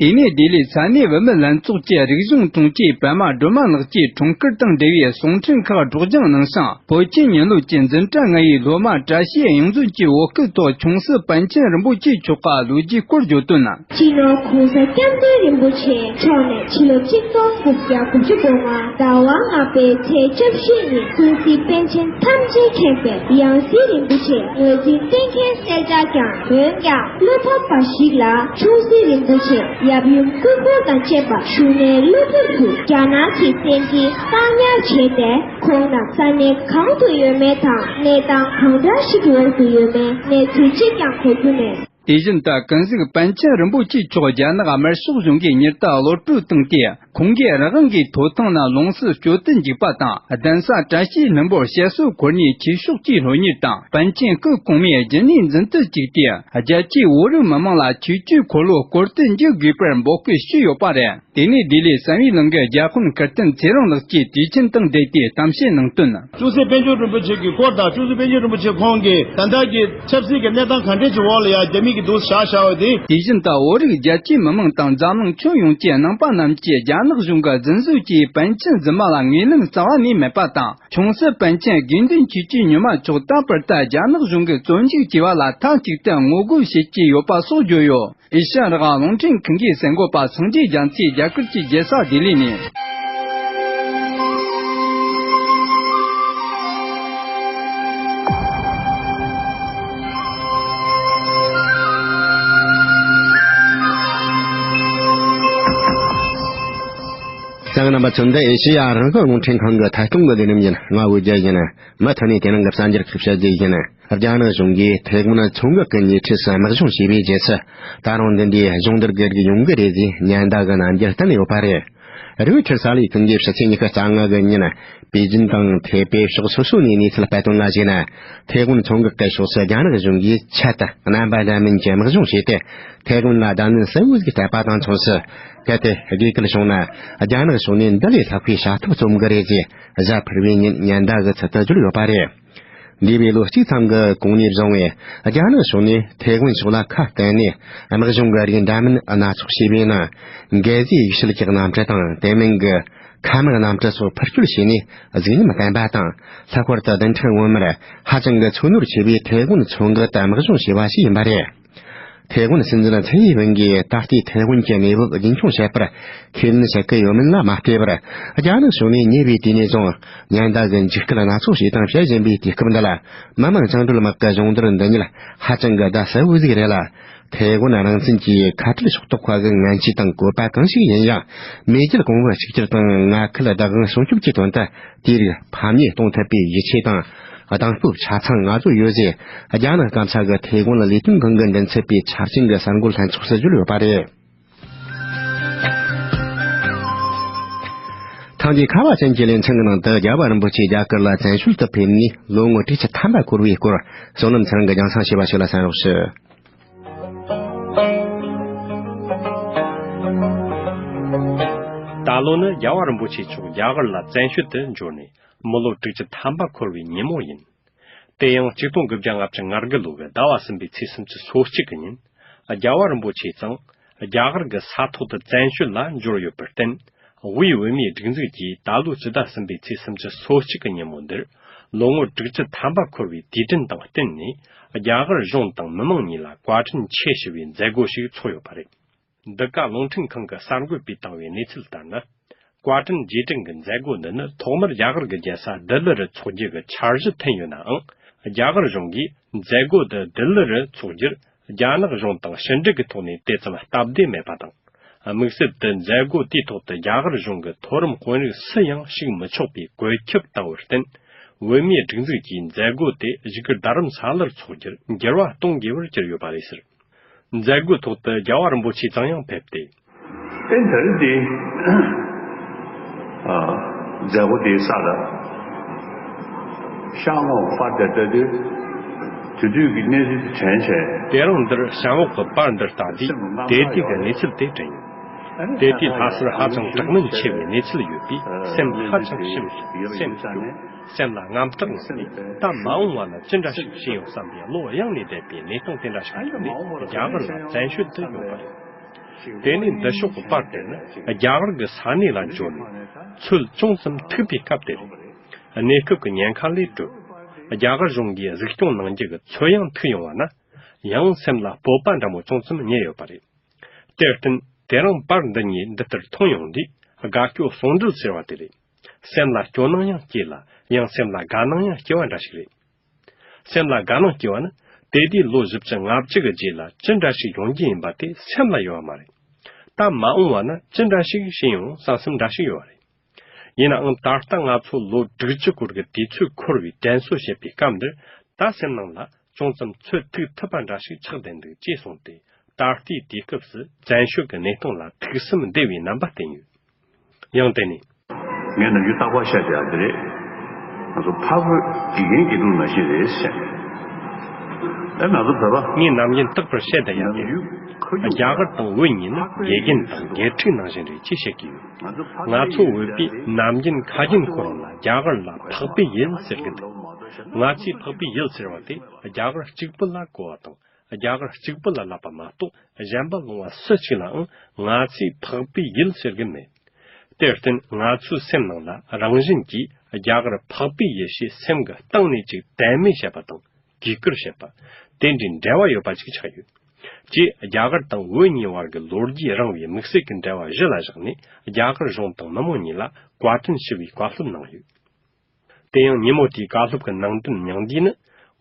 དེ་ནས་ལྡི་ལི་ས་གནས་བུད་མེད་ལྷན་ཚོགས་ཀྱི་རིག་གཞུང་དྲུང་ཆེ་པདྨ་སྒྲོལ་མ་ལགས་ཀྱིས་འཁྲུངས་སྐར་དང་འབྲེལ་བའི་གསུང་འཕྲིན་ཁག་སྒྲོག་སྦྱང་གནང་ཞིང་། བོད་ཀྱི་ཉིན་ལོ་བཅུའི་འཛིན་གྲྭ་ལྔ་ཡི་སློབ་མ་བཀྲ་ཤིས་དབྱངས་འཛོམས་ཀྱི་འོད་སྐུལ་ཐོག་ཆུང་སྲིད་པཎ་ཆེན་རིན་པོ་ཆེ་མཆོག་གི་ལོ་རྒྱུས་སྐོར་བརྗོད་དོན། སྤྱི་ནོར་༸གོང་ས་༸སྐྱབས་མགོན་རིན་པོ་ཆེ་མཆོག་ནས་ཕྱི་ལོ་ཆིག་སྟོང་དགུ་བརྒྱ་དགུ་བཅུ་གོ་ལྔ་ཟླ་བ་ལྔ་པའི་ཚེས་བཅུ་བཞི་ཉིན་ཀུན་གཟིགས་པཎ་ཆེན་ཐམས་ཅད་མཁྱེན་པའི་ཡང་སྲིད་རིན་པོ་ཆེ་ངོས་འཛིན་གཏན་འཁེལ་གསལ་བསྒྲགས་ཀྱང་འོན་ཀྱང་བློ་ཐག་པ་ཞིག་ལ་ཆུང་སྲིད་རིན་པོ་ཆེ་ཡབ་ཡུམ་སྐུ་འཁོར་དང་བཅས་པ་བཞུགས་གནས་གློ་བུར་དུ་རྒྱ་ནག་གི་བཙན་གྱིས་བཀག་ཉར་བྱས་ཏེ། ཁོང་རྣམས་ས་གནས་གང་དུ་ཡོད་མེད་དང་གནས་སྟངས་གང་འདྲ་ཞིག་གི་འོག་ཏུ་ཡོད་མེད་གནས་ཚུལ་གཅིག་ཀྱང་གོ་རྒྱུ་མེད། དེ་བཞིན་དུ་ཀུན་གཟིགས་པཎ་ཆེན་རིན་པོ་ཆེ་མཆོག་རྒྱ་ནག་དམར་ཤོག་གཞུང་གིས་ཉིན་རྟག་གློད་གྲོལ་བཏང་སྟེ། ཁོང་གིས་རང་དབང་གི་ཐོབ་ཐང་ནི་ལོངས་སུ་སྤྱོད་དུ་འཇུག་པ་དང་། གདན་ས་བཀྲ་ཤིས་ལྷུན་པོར་དཔྱད་གསོལ་འཁོར་ནས་ཆོས་ཕྱོགས་ཀྱི་སློབ་གཉེར་དང་། པཎ་ཆེན་སྐུ་གོང་མའི་རྒྱུན་གནས་འཛིན་དུ་བཅུག་སྟེ། རྒྱལ་སྤྱིའི་བོད་རིགས་མི་མང་ལ་ཆོས་བརྒྱུད་འཁོར་ལོ་བསྐོར་དུ་འཇུག་དགོས་པར་འབོད་སྐུལ་ཞུས་ཡོད་པ་རེད། དེ་ནས་ལྡི་ལི་བསམ་ཡས་གླིང་གི་རྒྱ་དཔོན་ཁིར་ཐན་ཚེ་རིང་ལགས་ཀྱིས་དུས་ཆེན་དང་འབྲེལ་ཏེ་གཏམ་བཤད་གནང་དོན། ཅུང་ཟད་དཔལ་འབྱོར་རིན་པོ་ཆེ་གི་སྐོར་དང་། ཅུང་ཟད་དཔལ་འབྱོར་རིན་པོ་ཆེ་ཁོང་གིས་ད་ལྟ་གི་ཆབ་སྲིད་ཀྱི་གནས་སྟངས་ག་འདྲས་ཀྱི་འོག་ལ་ཡ་རྒྱ་མི་གི་འདུག་བཞག་བཞག་པ་དེ། དེ་བཞིན་དུ་བོད་རིགས་རྒྱལ་སྤྱིའི་མི་མང་དང་འཛམ་གླིང་ཁྱོན་ཡོངས་ཀྱི་ནང་པ་རྣམས་ཀྱིས་རྒྱ་ནག་གཞུང་གིས་རྫུན་བཟོ་བྱས་པའི་པཎ་ཆེན་རྫུན་མ་ལ་ངོས་ལེན་རྩ་བ་ནས་མེད་པ་དང་། ཆུང་སྲིད་པཎ་ཆེན་དགེ་འདུན་ཆོས་ཀྱི་ཉི་མ་མཆོག་ད་བར་དུ་རྒྱ་ནག་གཞུང་གིས་བཙོན་འཇུག་བྱས་པ་ལ་མཐའ་གཅིག་ཏུ་ངོ་རྒོལ་བྱེད་ཀྱི་ཡོད་པ་སོགས་བརྗོད་ཡོད། ཨེ་ཤ་ཡ་རང་དབང་རླུང་འཕྲིན་ཁང་གི་གསར་འགོད་པ་སངས་རྒྱས་རྒྱ་མཚོས་རྒྱ་གར་གྱི་རྒྱལ་ས་ལྡི་ལི་ནས། གསན་མཁན་རྣམ་པ་ཚོ། འདི་ཨེ་ཤེ་ཡ་རང་དབང་རླུང་འཕྲིན་ཁང་གི་ཐད་གཏོང་གི་ལས་རིམ་ཡིན། ང་བོད་རྒྱལ་ཡིན། མུ་མཐུད་ནས་དེ་རིང་གི་གསར་འགྱུར་ཁག་བཤད་རྒྱུ་ཡིན། རྒྱ་ནག་གཞུང་གིས་ཐའེ་ཝན་མཚོ་འགག་གི་ཉེ་འཁྲིས་སུ་དམག་སྦྱོང་བྱས་པའི་རྗེས་སུ། ད་རུང་འདི་འདྲའི་སྦྱོང་བརྡར་གྱི་རིགས་ཡོང་གི་རེད་ཅེས་ཉེན་བརྡ་གི་རྣམ་འགྱུར་བསྟན་ཡོད་པ་རེད། རོའི་ཊར་གསར་ལས་ཁང་གིས་ཕྱི་ཚེས་ཉི་ཤུ་རྩ་ལྔ་གི་ཉིན། པེ་ཅིན་དང་ཐའེ་པེ་ཕྱོགས་སོ་སོ་ནས་གནས་ཚུལ་སྤེལ་དོན་ལ་གཞིགས་ན། ཐའེ་ཝན་མཚོ་འགག་གི་ཕྱོགས་སུ་རྒྱ་ནག་གཞུང་གིས་ཆེད་དུ་རྣམ་པ་འདྲ་མིན་གྱི་དམག་སྦྱོང་བྱས་ཏེ། ཐའེ་ཝན་ལ་བརྡ་ལན་གསལ་བོ་ཞིག་སྤྲད་པ་དང་མཚུངས་སུ། གལ་ཏེ་དགོས་གལ་བྱུང་ན། རྒྱ་ནག་ཕྱོགས་ནས་འདི་ལས་ལྷག་པའི་བྱ་ཐབས་རྩོམ་གི་རེད་ཅེས། གཟའ་ཕུར་བུའི་ཉིན་ཉེན་བརྡ་གི་ཚུལ་དུ་བརྗོད་ཡོད་པ་རེད། འདས་པའི་ལོ་གཅིག་ཙམ་གྱི་གོང་ནས་བཟུང་བའི་རྒྱ་ནག་ཕྱོགས་ནས་ཐའེ་ཝན་ཕྱོགས་ལ་ཁ་གཏད་ནས་དམག་སྦྱོང་གི་རིགས་འདྲ་མིན་སྣ་ཚོགས་བྱས་པའི་ནང་། འགད་རྫས་ཡེ་ཤུལ་གྱི་གནམ་གྲུ་དང་དེ་མིན་གྱི་མཁའ་དམག་གནམ་གྲུ་སོགས་འཕུར་སྐྱོད་བྱས་ནས་གཟུགས་བརྙན་བསྟན་པ་དང་། ལྷག་པར་དུ་བདུན་ཕྲག་སྔོན་མར་ཧ་ཅང་གི་ཚོར་སྣང་ཆེ་བའི་ཐའེ་ཝན་མཚོ་འགག་ཏུ་དམག་སྦྱོང་བྱས་པ་ཞིག་ཡིན་པ་རེད། ཐའེ་ཝན་སྲིད་འཛིན་ཚའེ་ཡིན་ཝེན་གྱིས་ད་ལྟའི་ཐའེ་ཝན་གྱི་གནས་བབ་རྒྱུན་འཁྱོངས་བྱེད་པར་ཁས་ལེན་བྱེད་ཀྱི་ཡོད་མིན་ལ་མ་ལྟོས་པར། རྒྱ་ནག་ཕྱོགས་ནས་ཉེ་བའི་དུས་ནས་བཟུང་ཉེན་བརྡ་གི་འཇིགས་སྐུལ་སྣ་ཚོགས་བྱས་དང་བྱེད་བཞིན་པའི་དུས་སྐབས་འདི་ལ། མི་དམངས་བཅིངས་འགྲོལ་དམག་གི་སྦྱོང་བརྡར་འདི་ཉིད་ཧ་ཅང་གི་བརྡ་གསལ་བོ་ཟིག་རེད་ལ། ཐའེ་ཝན་རང་བཙན་གྱི་ཁ་བྲལ་ཕྱོགས་གཏོགས་པ་གི་ངན་ཇུས་དང་བཀོད་པ་གང་ཞིག་ཡིན་ཡང་། མེས་རྒྱལ་གོང་བུ་གཅིག་གྱུར་དང་མངའ་ཁུལ་བདག་དབང་སྲུང་སྐྱོབ་ཀྱི་དོན་དུ། དེའི་རིགས་ཕམ་ཉེས་གཏོང་ཐུབ་པའི་ཡིད་ཆེས་དང་གདེང་སྤོབས་ཆ་ཚང་ང་ཚོ་ཡོད་ཅེས། རྒྱ་ནག་སྐམ་ས་གི་ཐའེ་ཝན་ལས་དོན་ཁང་གི་མགྲིན་ཚབ་པས་འཆར་ཅན་གྱི་གསར་འགོད་ལྷན་ཚོགས་སུ་བརྗོད་ཡོད་པ་རེད། ཐེངས་འདིའི་ཁ་བ་ཅན་གྱི་ལེ་ཚན་གྱི་ནང་དུ། རྒྱལ་བ་རིན་པོ་ཆེ་རྒྱ་གར་ལ་བཙན་བྱོལ་དུ་ཕེབས་ནས་ལོ་ངོ་དྲུག་ཅུ་ཐམ་པ་འཁོར་བའི་སྐོར། བསོད་ནམས་ཚེ་རིང་གིས་རྒྱང་སྲིང་བྱས་པ་ཞིག་ལ་གསན་རོགས་ཞུ། ད་ལོ་ནི་རྒྱལ་བ་རིན་པོ་ཆེ་མཆོག་རྒྱ་གར་ལ་བཙན་བྱོལ་དུ་འབྱོར་ནས་མི་ལོ་དྲུག་ཅུ་ཐམ་པ་འཁོར་བའི་ཉིན་མོ་ཡིན། དེ་ཡང་གཅིག་སྟོང་དགུ་བརྒྱ་ལྔ་བཅུ་ང་དགུ་ལོ་གི་ཟླ་བ་གསུམ་པའི་ཚེས་སུམ་ཅུ་སོ་གཅིག་གི་ཉིན། རྒྱལ་བ་རིན་པོ་ཆེ་ཚང་རྒྱ་གར་གྱི་ས་ཐོག་ཏུ་བཙན་བྱོལ་ལ་འབྱོར་ཡོད་པར་བརྟེན། དབུས་བོད་མིའི་སྒྲིག་འཛུགས་ཀྱིས་ད་ལོའི་སྤྱི་ཟླ་གསུམ་པའི་ཚེས་སུམ་ཅུ་སོ་གཅིག་གི་ཉིན་མོ་འདིར། ལོ་ངོ་དྲུག་ཅུ་ཐམ་པ་འཁོར་བའི་དུས་དྲན་དང་བསྟུན་ནས། རྒྱ་གར་གཞུང་དང་མི་མང་གཉིས་ལ་བཀའ་དྲིན་ཆེ་ཞུ་བའི་མཛད་སྒོ་ཞིག་ཚོགས་ཡོད་པ་རེད། འདི་ག་རླུང་འཕྲིན་ཁང་གི་གསར་འགོད་པས་བཏང་བའི་གནས་ཚུལ་ལྟར་ན། བཀའ་དྲིན་རྗེས་དྲན་གྱི་མཛད་སྒོ་འདི་ནི་ཐོག་མར་རྒྱ་གར་གྱི་རྒྱལ་ས་ལྡི་ལི་རུ་འཚོགས་རྒྱུ་གི་འཆར་གཞི་འཐེན་ཡོད་ནའང་། རྒྱ་གར་གཞུང་གིས་མཛད་སྒོ་འདི་ལྡི་ལི་རུ་འཚོགས་རྒྱུར་རྒྱ་ནག་གཞུང་དང་ཕྱི་འབྲེལ་གྱི་ཐོག་ནས་དེ་ཙམ་སྟབས་བདེ་མེད་པ་དང་། དམིགས་བསལ་དུ་མཛད་སྒོ་དེའི་ཐོག་ཏུ་རྒྱ་གར་གཞུང་གི་མཐོ་རིམ་དཔོན་རིགས་སུ་ཡང་ཞུགས་མི་ཆོག་པའི་བཀོད་ཁྱབ་བཏང་བར་བརྟེན། བོད་མིའི་སྒྲིག་འཛུགས་ཀྱིས་མཛད་སྒོ་དེ་བཞུགས་སྒར་རྡ་རམ་ས་ལར་འཚོགས་རྒྱུར་འགྱུར་བ་གཏོང་དགོས་པར་གྱུར་ཡོད་པ་རེད་ཟེར། མཛད་སྒོའི་ཐོག་ཏུ་རྒྱལ་བ་རིན་པོ་ཆེ་ཚང་ཡང་ཕེབས་ཏེ། ཨེ་ད་རེས་འདི་ཨ་མཛད་སྒོ་དེའི་ས་ལ་ཤར་ངོས་པར་དེ་ལྟ་དུས་དེ་དུས་ཀྱི་གནས་ཚུལ་དེ་དྲན་བྱས། དེ་རིང་འདིར་ཤར་ངོས་ཀྱི་པར་འདི་ལྟ་དུས་དེ་དུས་ཀྱི་གནས་ཚུལ་དེ་དྲན་ཡོད། དེ་དུས་ལྷ་སར་ཧ་ཅང་དྲག་གནོན་ཆེ་བའི་གནས་ཚུལ་ཡོད་པས་སེམས་ཧ་ཅང་ཞུམ་སོང་། སེམས་སྐྱོ། སེམས་ལ་རྔམ་སྟག་ངང་ནས་ད་མ་འོངས་པ་ན་ཅི་འདྲ་ཞིག་བྱེད་ཡོང་བསམ་པའི་བློ་གཡེང་ནས་བསྡད་པའི་གནས་སྟངས་དེ་འདྲ་ཞིག་གི་ཐོག་ནས་རྒྱ་གར་ལ་བཙན་བྱོལ་དུ་ཡོང་བ་རེད། དེ་ནས་འདི་ཕྱོགས་ཀྱི་པར་དེ་ནི་རྒྱ་གར་གྱི་ས་གནས་ལ་འབྱོར་ནས་ཚོད་ཅུང་ཙམ་ཐིག་པའི་སྐབས་དེ་རེད། གནས་སྐབས་ཀྱི་ཉེན་ཁ་ལས་གྲོལ། རྒྱ་གར་གཞུང་གིས་གཟིགས་སྐྱོང་གནང་རྒྱུ་གི་ཚོད་ཡང་ཐིག་ཡོང་བ་ན། ཡང་སེམས་ལ་སྤོབས་པ་འདྲ་མོ་ཅུང་ཙམ་རྙེད་ཡོད་པ་རེད། དེར་བརྟེན་དེ་རིང་པར་འདི་གཉིས་འདི་ལྟར་མཐོང་ཡོང་དུས་དགའ་སྐྱོ་ཟུང་འབྲེལ་ཟེར་བ་དེ་རེད། སེམས་ལ་སྐྱོ་སྣང་ཡང་སྐྱེས་ལ། ཡང་སེམས་ལ་དགའ་སྣང་ཡང་སྐྱེ་བ་འདྲ་ཞིག་རེད། སེམས་ལ་དགའ་སྣང་སྐྱེ་བ་ནི་དེ་དུས་ལོ་བཞི་བཅུ་ལྔ་བཅུ་གི་རྗེས་ལ་ཅི་འདྲ་ཞིག་ཡོང་རྒྱུ་ཡིན་པ་དེ་སེམས་ལ་ཡོད་པ་མ་རེད། ད་མ་འོངས་པ་ན་ཅི་འདྲ་ཞིག་བྱེད་ཡོང་བསམ་སེམས་འདྲ་ཞིག་ཡོད་པ་རེད། ཡིན་ནའང་ད་ལྟ་ང་ཚོ་ལོ་དྲུག་ཅུ་སྐོར་གྱི་དུས་ཚོད་འཁོར་བའི་དྲན་གསོ་བྱེད་པའི་སྐབས་འདིར། ད་སེམས་ནང་ལ་ཅུང་ཙམ་ཚོད་ཐིག་ཐུབ་པ་འདྲ་ཞིག་ཆགས་བསྡད་འདུག་ཅེས་གསུངས་ཏེ། ད་ལྟའི་དུས་སྐབས་སུ་བཙན་བྱོལ་གྱི་གནས་སྟངས་ལ་ཐུགས་བསམ་འདེབས་པའི་རྣམ་པ་བསྟན་ཡོད། ཡང་དེ་ནས། ངས་ནམ་རྒྱུན་རྟག་པར་བཤད་བསྡད་ཡག་འདི་རེད། ང་ཚོ་འཕགས་བོད་དགེ་རྒན་དགེ་ཕྲུག་ནང་བཞིན་རེད་ཟེར། ཨེ་ང་ཚོ་བོད་པ། ངས་ནམ་རྒྱུན་རྟག་པར་བཤད་བསྡད་ཡག་འདི། རྒྱ་གར་དང་བོད་གཉིས་ནི་དགེ་རྒན་དང་དགེ་ཕྲུག་ནང་བཞིན་རེད་ཅེས་བཤད་ཀྱི་ཡོད། ང་ཚོ་བོད་པས་ནམ་རྒྱུན་ཁ་རྒྱུན་ཁོ་རང་ལ་རྒྱ་གར་ལ་འཕགས་པའི་ཡུལ་ཟེར་གྱི་འདུག་ང་ཚོས་འཕགས་པའི་ཡུལ་ཟེར་བ་དེ་རྒྱ་གར་གཅིག་པུ་ལ་གོ་བ་དང་། རྒྱ་གར་གཅིག་པུ་ལ་ལབ་པ་མ་གཏོགས། གཞན་པ་ལུང་བ་སུ་གཅིག་ལའང་ང་ཚོས་འཕགས་པའི་ཡུལ་ཟེར་གྱི་མེད། དེར་བརྟེན་ང་ཚོའི་སེམས་ནང་ལ་རང་བཞིན་གྱིས་རྒྱ་གར་འཕགས་པའི་ཡུལ་ཞེས་སེམས་ཀྱི་གཏིང་ནས་ཅིག་དད་མོས་བྱེད་པ་དང་གུས་བཀུར་བྱེད་པ། དེ་འདྲའི་འབྲེལ་བ་ཡོད་པ་ཅིག་ཆགས་ཡོད། ཅེས་རྒྱ་གར་དང་བོད་གཉིས་བར་གྱི་ལོ་རྒྱུས་རིང་བའི་དམིགས་བསལ་གྱི་འབྲེལ་བ་གཞི་ལ་བཞག་ནས་རྒྱ་གར་གཞུང་དང་མི་མང་གཉིས་ལ་བཀའ་དྲིན་ཞུ་བའི་བཀའ་སློབ་གནང་ཡོད། དེ་ཡང་ཉིན་མོ་དེའི་བཀའ་སློབ་ཀྱི་ནང་དོན་ཉུང་བསྡུས་ནི།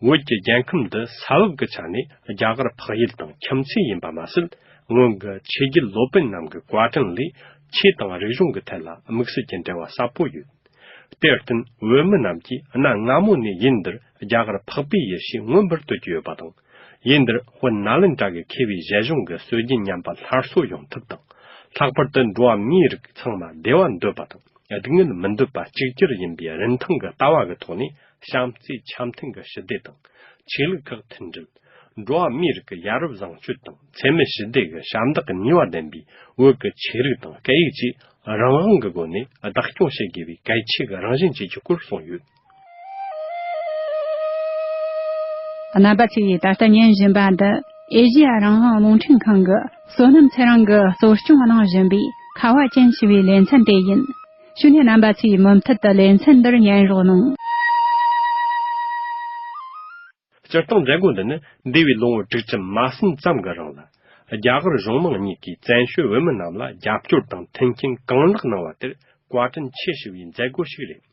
བོད་ཀྱི་རྒྱལ་ཁམས་འདི་ས་བབ་ཀྱི་ཆ་ནས་རྒྱ་གར་འཕགས་ཡུལ་དང་ཁྱིམ་མཚེས་ཡིན་པ་མ་ཟད། སྔོན་གྱི་ཆོས་བརྒྱུད་སློབ་དཔོན་རྣམས་ཀྱི་བཀའ་དྲིན་ལས་ཆོས་དང་རིག་གཞུང་གི་ཐད་ལ་དམིགས་བསལ་གྱི་འབྲེལ་བ་ཟབ་པོ་ཡོད། དེར་བརྟེན་བོད་མི་རྣམས་ཀྱིས་གནའ་སྔ་མོ་ནས་ཡུལ་འདིར་རྒྱ་གར་འཕགས་པའི་ཡུལ་ཞེས་མངོན་པར་བསྟོད་ཀྱི་ཡོད་པ་དང་། ཡུལ་འདིར་དཔོན་ནཱ་ལེནྡྲ་གི་མཁས་པའི་ཞལ་གཞུང་གི་སྲོལ་རྒྱུན་ཉམས་པ་སླར་གསོ་ཡོང་ཐབས་དང་། ལྷག་པར་དུ་འགྲོ་བ་མིའི་རིགས་ཚང་མ་བདེ་བ་འདོད་པ་དང་། སྡུག་བསྔལ་མི་འདོད་པ་གཅིག་གྱུར་ཡིན་པའི་རིན་ཐང་གི་ལྟ་བ་གི་ཐོག་ནས། བྱམས་བརྩེ་འཆམ་མཐུན་གྱི་ཞི་བདེ་དང་། ཆོས་ལུགས་ཁག་མཐུན་སྒྲིལ། འགྲོ་བ་མིའི་རིགས་ཀྱི་ཡ་རབས་བཟང་སྤྱོད་དང་། འཚེ་མེད་ཞི་བདེ་གི་ཞབས་འདེགས་ཀྱི་ནུས་པ་ལྡན་པའི་བོད་ཀྱི་ཆོས་རིག་དང་སྐད་ཡིག་བཅས་རང་དབང་གི་སྒོ་ནས་བདག་སྐྱོང་བྱེད་དགོས་པའི་གལ་ཆེ་གི་རང་བཞིན་བཅས་ཀྱི་སྐོར་གསུངས་ཡོད། རྣམ་པ་ཚོས་ད་ལྟ་ཉན་བཞིན་པ་འདི་ཨེ་ཤེ་ཡ་རང་དབང་རླུང་འཕྲིན་ཁང་གི་བསོད་ནམས་ཚེ་རིང་གིས་གཙོ་སྐྱོང་གནང་བཞིན་པའི་ཁ་བ་ཅན་ཞེས་པའི་ལེ་ཚན་དེ་ཡིན། བྱས་ནས་རྣམ་པ་ཚོས་མུ་མཐུད་དུ་ལེ་ཚན་འདིར་ཉན་རོགས་གནང་། སྤྱིར་བཏང་མཛད་སྒོ་འདི་ནི་འདས་པའི་ལོ་ངོ་དྲུག་ཅུ་མ་ཟིན་ཙམ་གྱི་རིང་ལ། རྒྱ་གར་གཞུང་མང་གཉིས་ཀྱིས་བཙན་བྱོལ་བོད་མི་རྣམས་ལ་རྒྱབ་སྐྱོར་དང་མཐུན་རྐྱེན་གང་ལེགས་གནང་བ་དེར་བཀའ་དྲིན་ཆེ་ཞུ་བའི་མཛད་སྒོ་ཞིག་རེད།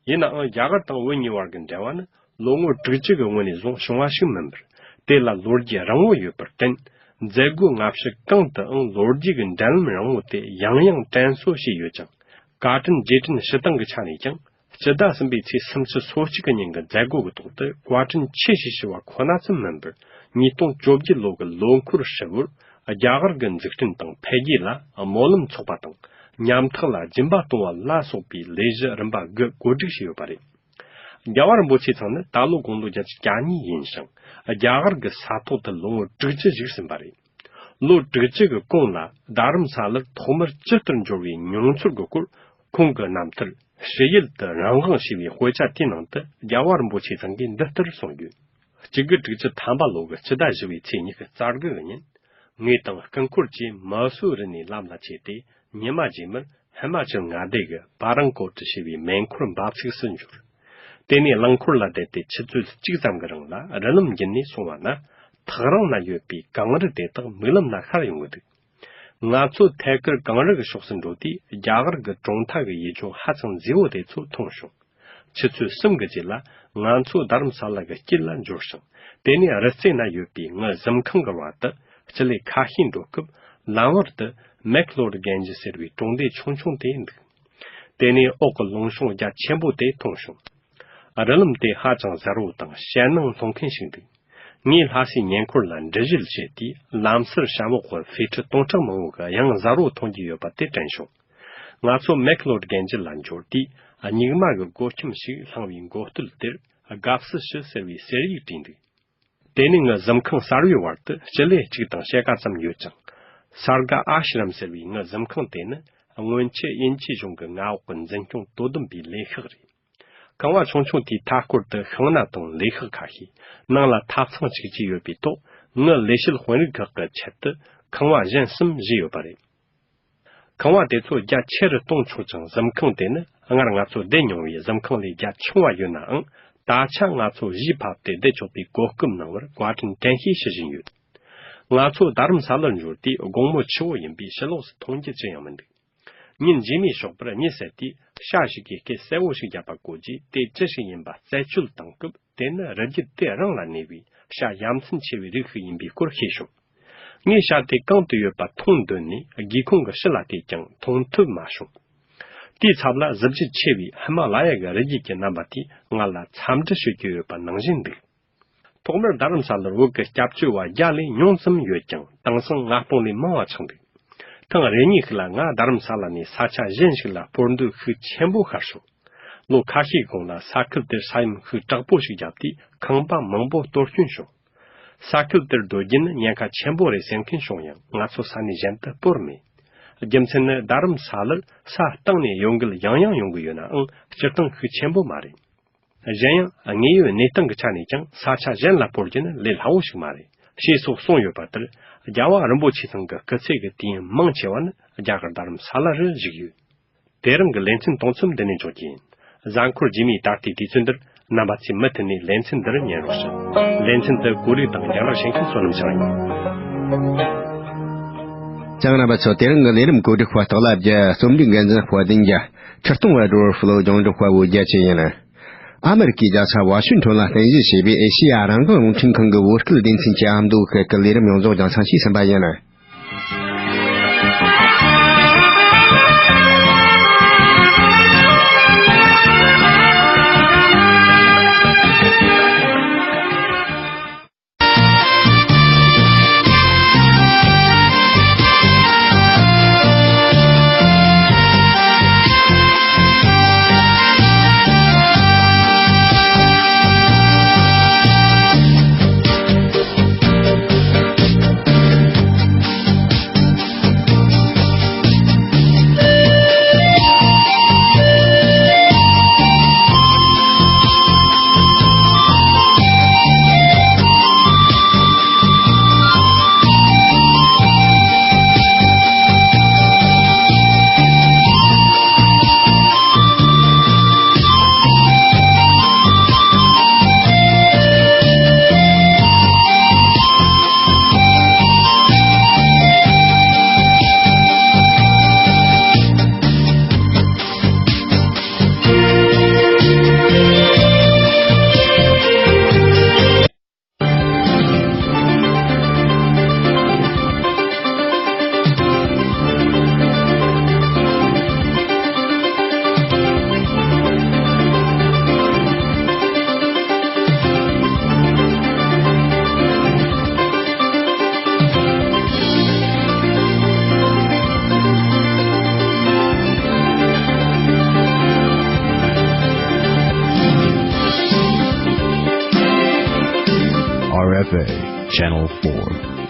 ཡིན་ནའང་རྒྱ་གར་དང་བོད་གཉིས་བར་གྱི་འབྲེལ་བ་ནི་ལོ་ངོ་དྲུག་ཅུ་གི་སྔོན་ནས་བཟུང་བྱུང་བ་ཞིག་མིན་པར། དེ་ལ་ལོ་རྒྱུས་རིང་བོ་ཡོད་པར་བརྟེན། མཛད་སྒོའི་སྔ་ཕྱི་གང་དུའང་ལོ་རྒྱུས་ཀྱི་འབྲེལ་ལམ་རིང་བོ་དེ་ཡང་ཡང་དྲན་གསོ་བྱས་ཡོད་ཅིང་། བཀའ་དྲིན་རྗེས་དྲན་ཞུ་སྟངས་ཀྱི་ཆ་ནས་ཀྱང་། སྤྱི་ཟླ་གསུམ་པའི་ཚེས་སུམ་ཅུ་སོ་གཅིག་གི་ཉིན་གྱི་མཛད་སྒོ་གི་ཐོག་ཏུ་བཀའ་དྲིན་ཆེ་ཞེས་ཞུ་བ་ཁོ་ན་ཙམ་མིན་པར། ཉིས་སྟོང་བཅོ་བརྒྱད་ལོ་གི་ལོ་འཁོར་ཧྲིལ་བོར་རྒྱ་གར་གྱི་འཛུགས་སྐྲུན་དང་འཕེལ་རྒྱས་ལ་སྨོན་ལམ་འཚོགས་པ་དང་། ཉམ་ཐག་ལ་སྦྱིན་པ་གཏོང་བ་ལ་སོགས་པའི་ལས་གཞི་རིམ་པ་དགུ་བཀོད་སྒྲིག་བྱས་ཡོད་པ་རེད། རྒྱལ་བ་རིན་པོ་ཆེ་ཚང་ནི་ད་ལོ་དགུང་ལོ་བརྒྱད་ཅུ་གྱ་གཉིས་ཡིན་ཞིང་། རྒྱ་གར་གྱི་ས་ཐོག་ཏུ་ལོ་ངོ་དྲུག་ཅུ་བཞུགས་ཟིན་པ་རེད། ལོ་དྲུག་ཅུ་གི་གོང་ལ་རྡ་རམ་ས་ལར་ཐོག་མར་ཇི་ལྟར་འབྱོར་བའི་མྱོང་ཚོར་གྱི་སྐོར། ཁོང་གི་རྣམ་ཐར་ཕྱི་ཡུལ་དུ་རང་དབང་ཞེས་པའི་དཔེ་ཆ་དེའི་ནང་དུ་རྒྱལ་བ་རིན་པོ་ཆེ་ཚང་གིས་འདི་ལྟར་གསུངས་ཡོད། གཅིག་དགུ་དྲུག་ཅུ་ཐམ་པ་ལོ་གི་སྤྱི་ཟླ་བཞི་པའི་ཚེས་ཉི་ཤུ་རྩ་དགུ་གི་ཉིན། ངོས་དང་སྐུ་འཁོར་གྱིས་མ་སུ་རི་ནས་ལམ་ལ་ཆས་ཏེ། ཉི་མ་རྗེས་མར་ཧི་མ་ཅལ་མངའ་སྡེ་གི་པ་རང་ཀོ་ཏི་ཞེས་པའི་མེ་འཁོར་འབབ་ཚུགས་སུ་འབྱོར། དེ་ནས་རླངས་འཁོར་ལ་བསྡད་དེ་ཆུ་ཚོད་གཅིག་ཙམ་གྱི་རིང་ལ་རི་ལམ་བརྒྱུད་ནས་སོང་བ་ན། ཐག་རིང་ན་ཡོད་པའི་གངས་རི་དེ་དག་མིག་ལམ་ན་ཤར་ཡོང་གི་འདུག་ང་ཚོ་ཐད་ཀར་གངས་རི་གི་ཕྱོགས་སུ་འགྲོ་དུས། རྒྱ་གར་གྱི་གྲོང་མཐའ་གི་ཡུལ་ལྗོངས་ཧ་ཅང་མཛེས་པོ་དེ་ཚོ་མཐོང་བྱུང་། ཆུ་ཚོད་གསུམ་གྱི་རྗེས་ལ། ང་ཚོ་རྡ་རམ་ས་ལ་གི་དཀྱིལ་ལ་འབྱོར་ཞིང་། དེ་ནས་རི་རྩེ་ན་ཡོད་པའི་ངའི་གཟིམ་ཁང་གི་བར་དུ་སྤྱི་ལེ་ཁ་ཤས་འགྲོ་སྐབས། ལམ་བར་དུ་མེག་ལོར་གན་ཇི་ཟེར་བའི་གྲོང་སྡེ་ཆུང་ཆུང་དེ་འདུག་དེ་ནས་འོག་གི་ལུང་གཤོང་རྒྱ་ཆེན་པོ་དེ་མཐོང་བྱུང་། རི་ལམ་དེ་ཧ་ཅང་གཟར་བོ་དང་ཞེད་སྣང་སློང་མཁན་ཞིག་འདུག་ངས་ལྷ་སའི་ཉེ་འཁོར་ལ་འགྲུལ་བཞུད་བྱས་དུས། ལམ་སར་ཤ་མོག་གི་ཕེ་ཁྲི་སྟོང་ཕྲག་མང་བོ་གི་གཡང་གཟར་བོ་མཐོང་རྒྱུ་ཡོད་པ་དེ་དྲན་བྱུང་། ང་ཚོ་མེག་ལོར་གན་ཇི་ལ་འབྱོར་དུས། རྙིང་མ་གི་སྒོ་ཁྱིམ་ཞིག་བསླངས་པའི་མགོ་སྟོད་དེར། དགའ་བསུ་ཞུ་ཟེར་བའི་ཟེར་ཡིག་བྲིས་འདུག་དེ་ནས་ངའི་གཟིམ་ཁང་གསར་བའི་བར་དུ་སྤྱི་ལེ་གཅིག་དང་ཕྱེད་ཀ་ཙམ་ཡོད་ཅིང་། སར་ག་ཨ་ཤི་རམ་ཟེར་བའི་ངའི་གཟིམ་ཁང་དེ་ནི། སྔོན་ཆད་དབྱིན་ཇི་གཞུང་གི་མངའ་འོག་གི་འཛིན་སྐྱོང་དོ་དམ་པའི་ལས་ཤག་རེད། ཁང་བ་ཆུང་ཆུང་དེའི་མཐའ་སྐོར་དུ་ཤིང་སྣ་དང་ལས་ཤག་ཁ་ཤས། ནང་ལ་ཐབ་ཚང་གཅིག་བཅས་ཡོད་པའི་ཐོག་ངའི་ལས་བྱེད་དཔོན་རིགས་ཁག་གི་ཆེད་དུ་ཁང་བ་གཞན་གསུམ་བཞེས་ཡོད་པ་རེད། ཁང་བ་དེ་ཚོ་རྒྱ་ཆེ་རུ་གཏོང་ཆོག་ཅིང་། གཟིམ་ཁང་དེ་ནི་སྔར་ང་ཚོ་བསྡད་མྱོང་བའི་གཟིམ་ཁང་ལས་རྒྱ་ཆུང་བ་ཡོད་ནའང་། ད་ཆ་ང་ཚོ་གཞིས་ཕབ་སྟེ་བསྡད་ཆོག་པའི་གོ་སྐབས་གནང་བར་བཀའ་དྲིན་དྲན་ཤེས་ཞུ་བཞིན་ཡོད། ང་ཚོ་རྡ་རམ་ས་ལར་འབྱོར་དུས་དགོང་མོ་ཆུ་བོ་ཡིན་པས་ཕྱི་ལོགས་སུ་མཐོང་རྒྱུ་ཅི་ཡང་མི་འདུག་ཉིན་རྗེས་མའི་ཞོགས་པར་གཉིད་སད་དུས། བྱ་ཞིག་གིས་སྐད་གསལ་བོ་ཞིག་བརྒྱབ་པ་གོ་རྗེས། དེ་ཅི་ཞིག་ཡིན་པ་རྩད་གཅོད་བཏང་སྐབས། དེ་ནི་རི་རྒྱུད་དེ་རང་ལ་གནས་པའི་བྱ་ཡ་མཚན་ཆེ་བའི་རིགས་ཤིག་ཡིན་པའི་སྐོར་ཤེས་བྱུང་། ངས་བྱ་དེ་གང་དུ་ཡོད་པ་མཐོང་འདོད་ནས། སྒེའུ་ཁུང་གི་ཕྱི་ལ་བལྟས་ཀྱང་མཐོང་ཐུབ་མ་བྱུང་། དེའི་ཚབ་ལ་གཟི་བརྗིད་ཆེ་བའི་ཧི་མ་ལ་ཡ་གི་རི་རྒྱུད་ཀྱི་རྣམ་པ་དེས་ང་ལ་འཚམས་འདྲི་ཞུ་རྒྱུ་ཡོད་པ་ནང་བཞིན་འདུག་ཐོག་མར་རྡ་རམ་ས་ལར་བོད་ཀྱི་སྐྱབས་བཅོལ་བ་བརྒྱ་ལས་ཉུང་ཙམ་ཡོད་ཀྱང་། དེང་སང་ལྔ་སྟོང་ལས་མང་བ་ཆགས་འདུག་ཐེངས་རེ་གཉིས་ཤིག་ལ་ང་རྡ་རམ་ས་ལ་ནས་ས་ཆ་གཞན་ཞིག་ལ་སྤོར་འདོད་ཤུགས་ཆེན་པོ་ཤར་བྱུང་། ལོ་ཁ་ཤས་གོང་ལ་ས་ཁུལ་དེར་ས་ཡོམ་ཤུགས་དྲག་པོ་ཞིག་བརྒྱབ་དུས། ཁང་པ་མང་པོ་གཏོར་སྐྱོན་བྱུང་། ས་ཁུལ་དེར་སྡོད་རྒྱུ་ནི་ཉེན་ཁ་ཆེན་པོ་རེད་ཟེར་མཁན་བྱུང་ཡང་། ང་ཚོ་ས་གནས་གཞན་དུ་སྤོར་མེད། རྒྱུ་མཚན་ནི། རྡ་རམ་ས་ལར་ས་སྟེང་ནས་གཡོ་འགུལ་ཡང་ཡང་ཡོང་གི་ཡོད་ནའང་། སྤྱིར་བཏང་ཤུགས་ཆེན་པོ་མ་རེད། གཞན་ཡང་། དངོས་ཡོད་གནས་སྟངས་ཀྱི་ཆ་ནས་ཀྱང་ས་ཆ་གཞན་ལ་སྤོར་རྒྱུ་ནི་ལས་སླ་བོ་ཞིག་མ་རེད། ཞེས་སོགས་གསུངས་ཡོད་པ་ལྟར། རྒྱལ་བ་རིན་པོ་ཆེ་ཚང་གི་སྐུ་ཚེ་གི་དུས་ཡུན་མང་ཆེ་བ་ནི་རྒྱ་གར་རྡ་རམ་ས་ལ་རུ་བཞུགས་ཡོད། དེ་རིང་གི་ལེ་ཚན་གཏོང་མཚམས་འདི་ནས་འཇོག་རྒྱུ་ཡིན། གཟའ་འཁོར་རྗེས་མའི་ད་ལྟའི་དུས་ཚོད་འདིར། རྣམ་པ་ཚོས་མུ་མཐུད་ནས་ལེ་ཚན་འདིར་ཉན་རོགས་ཞུ། ལེ་ཚན་འདི་གོ་སྒྲིག་དང་རྒྱང་བསྒྲགས་བྱེད་མཁན་བསོད་ནམས་ཚེ་རིང་ཡིན། ཅང་རྣམ་པ་ཚོ། དེ་རིང་གི་ལས་རིམ་གོ་སྒྲིག་པ་སྟག་ལྷ་རྒྱལ། རྩོམ་སྒྲིག་འགན་འཛིན་དཔལ་ལྡན་རྒྱལ། ཁྲིད་གཏོང་བ་ཌོར་ཕུ་ལོ་ལྗོངས་འབྲུག་དཔའ་བོ་རྒྱལ་ཆེན་ཡིན། ཨ་མེ་རི་ཀའི་རྒྱལ་ས་ཝ་ཤིང་ཊོན་ལ་རྟེན་གཞི་བྱས་པའི་ཨེ་ཤེ་ཡ་རང་དབང་རླུང་འཕྲིན་ཁང་གི་བོད་སྐད་སྡེ་ཚན་གྱི་ཨ་མདོ་ཁུལ་གྱི་ལས་རིམ་ཡོངས་རྫོགས་རྒྱང་སྲིང་ཞུས་ཟིན་པ་ཡིན། R F A, Channel four.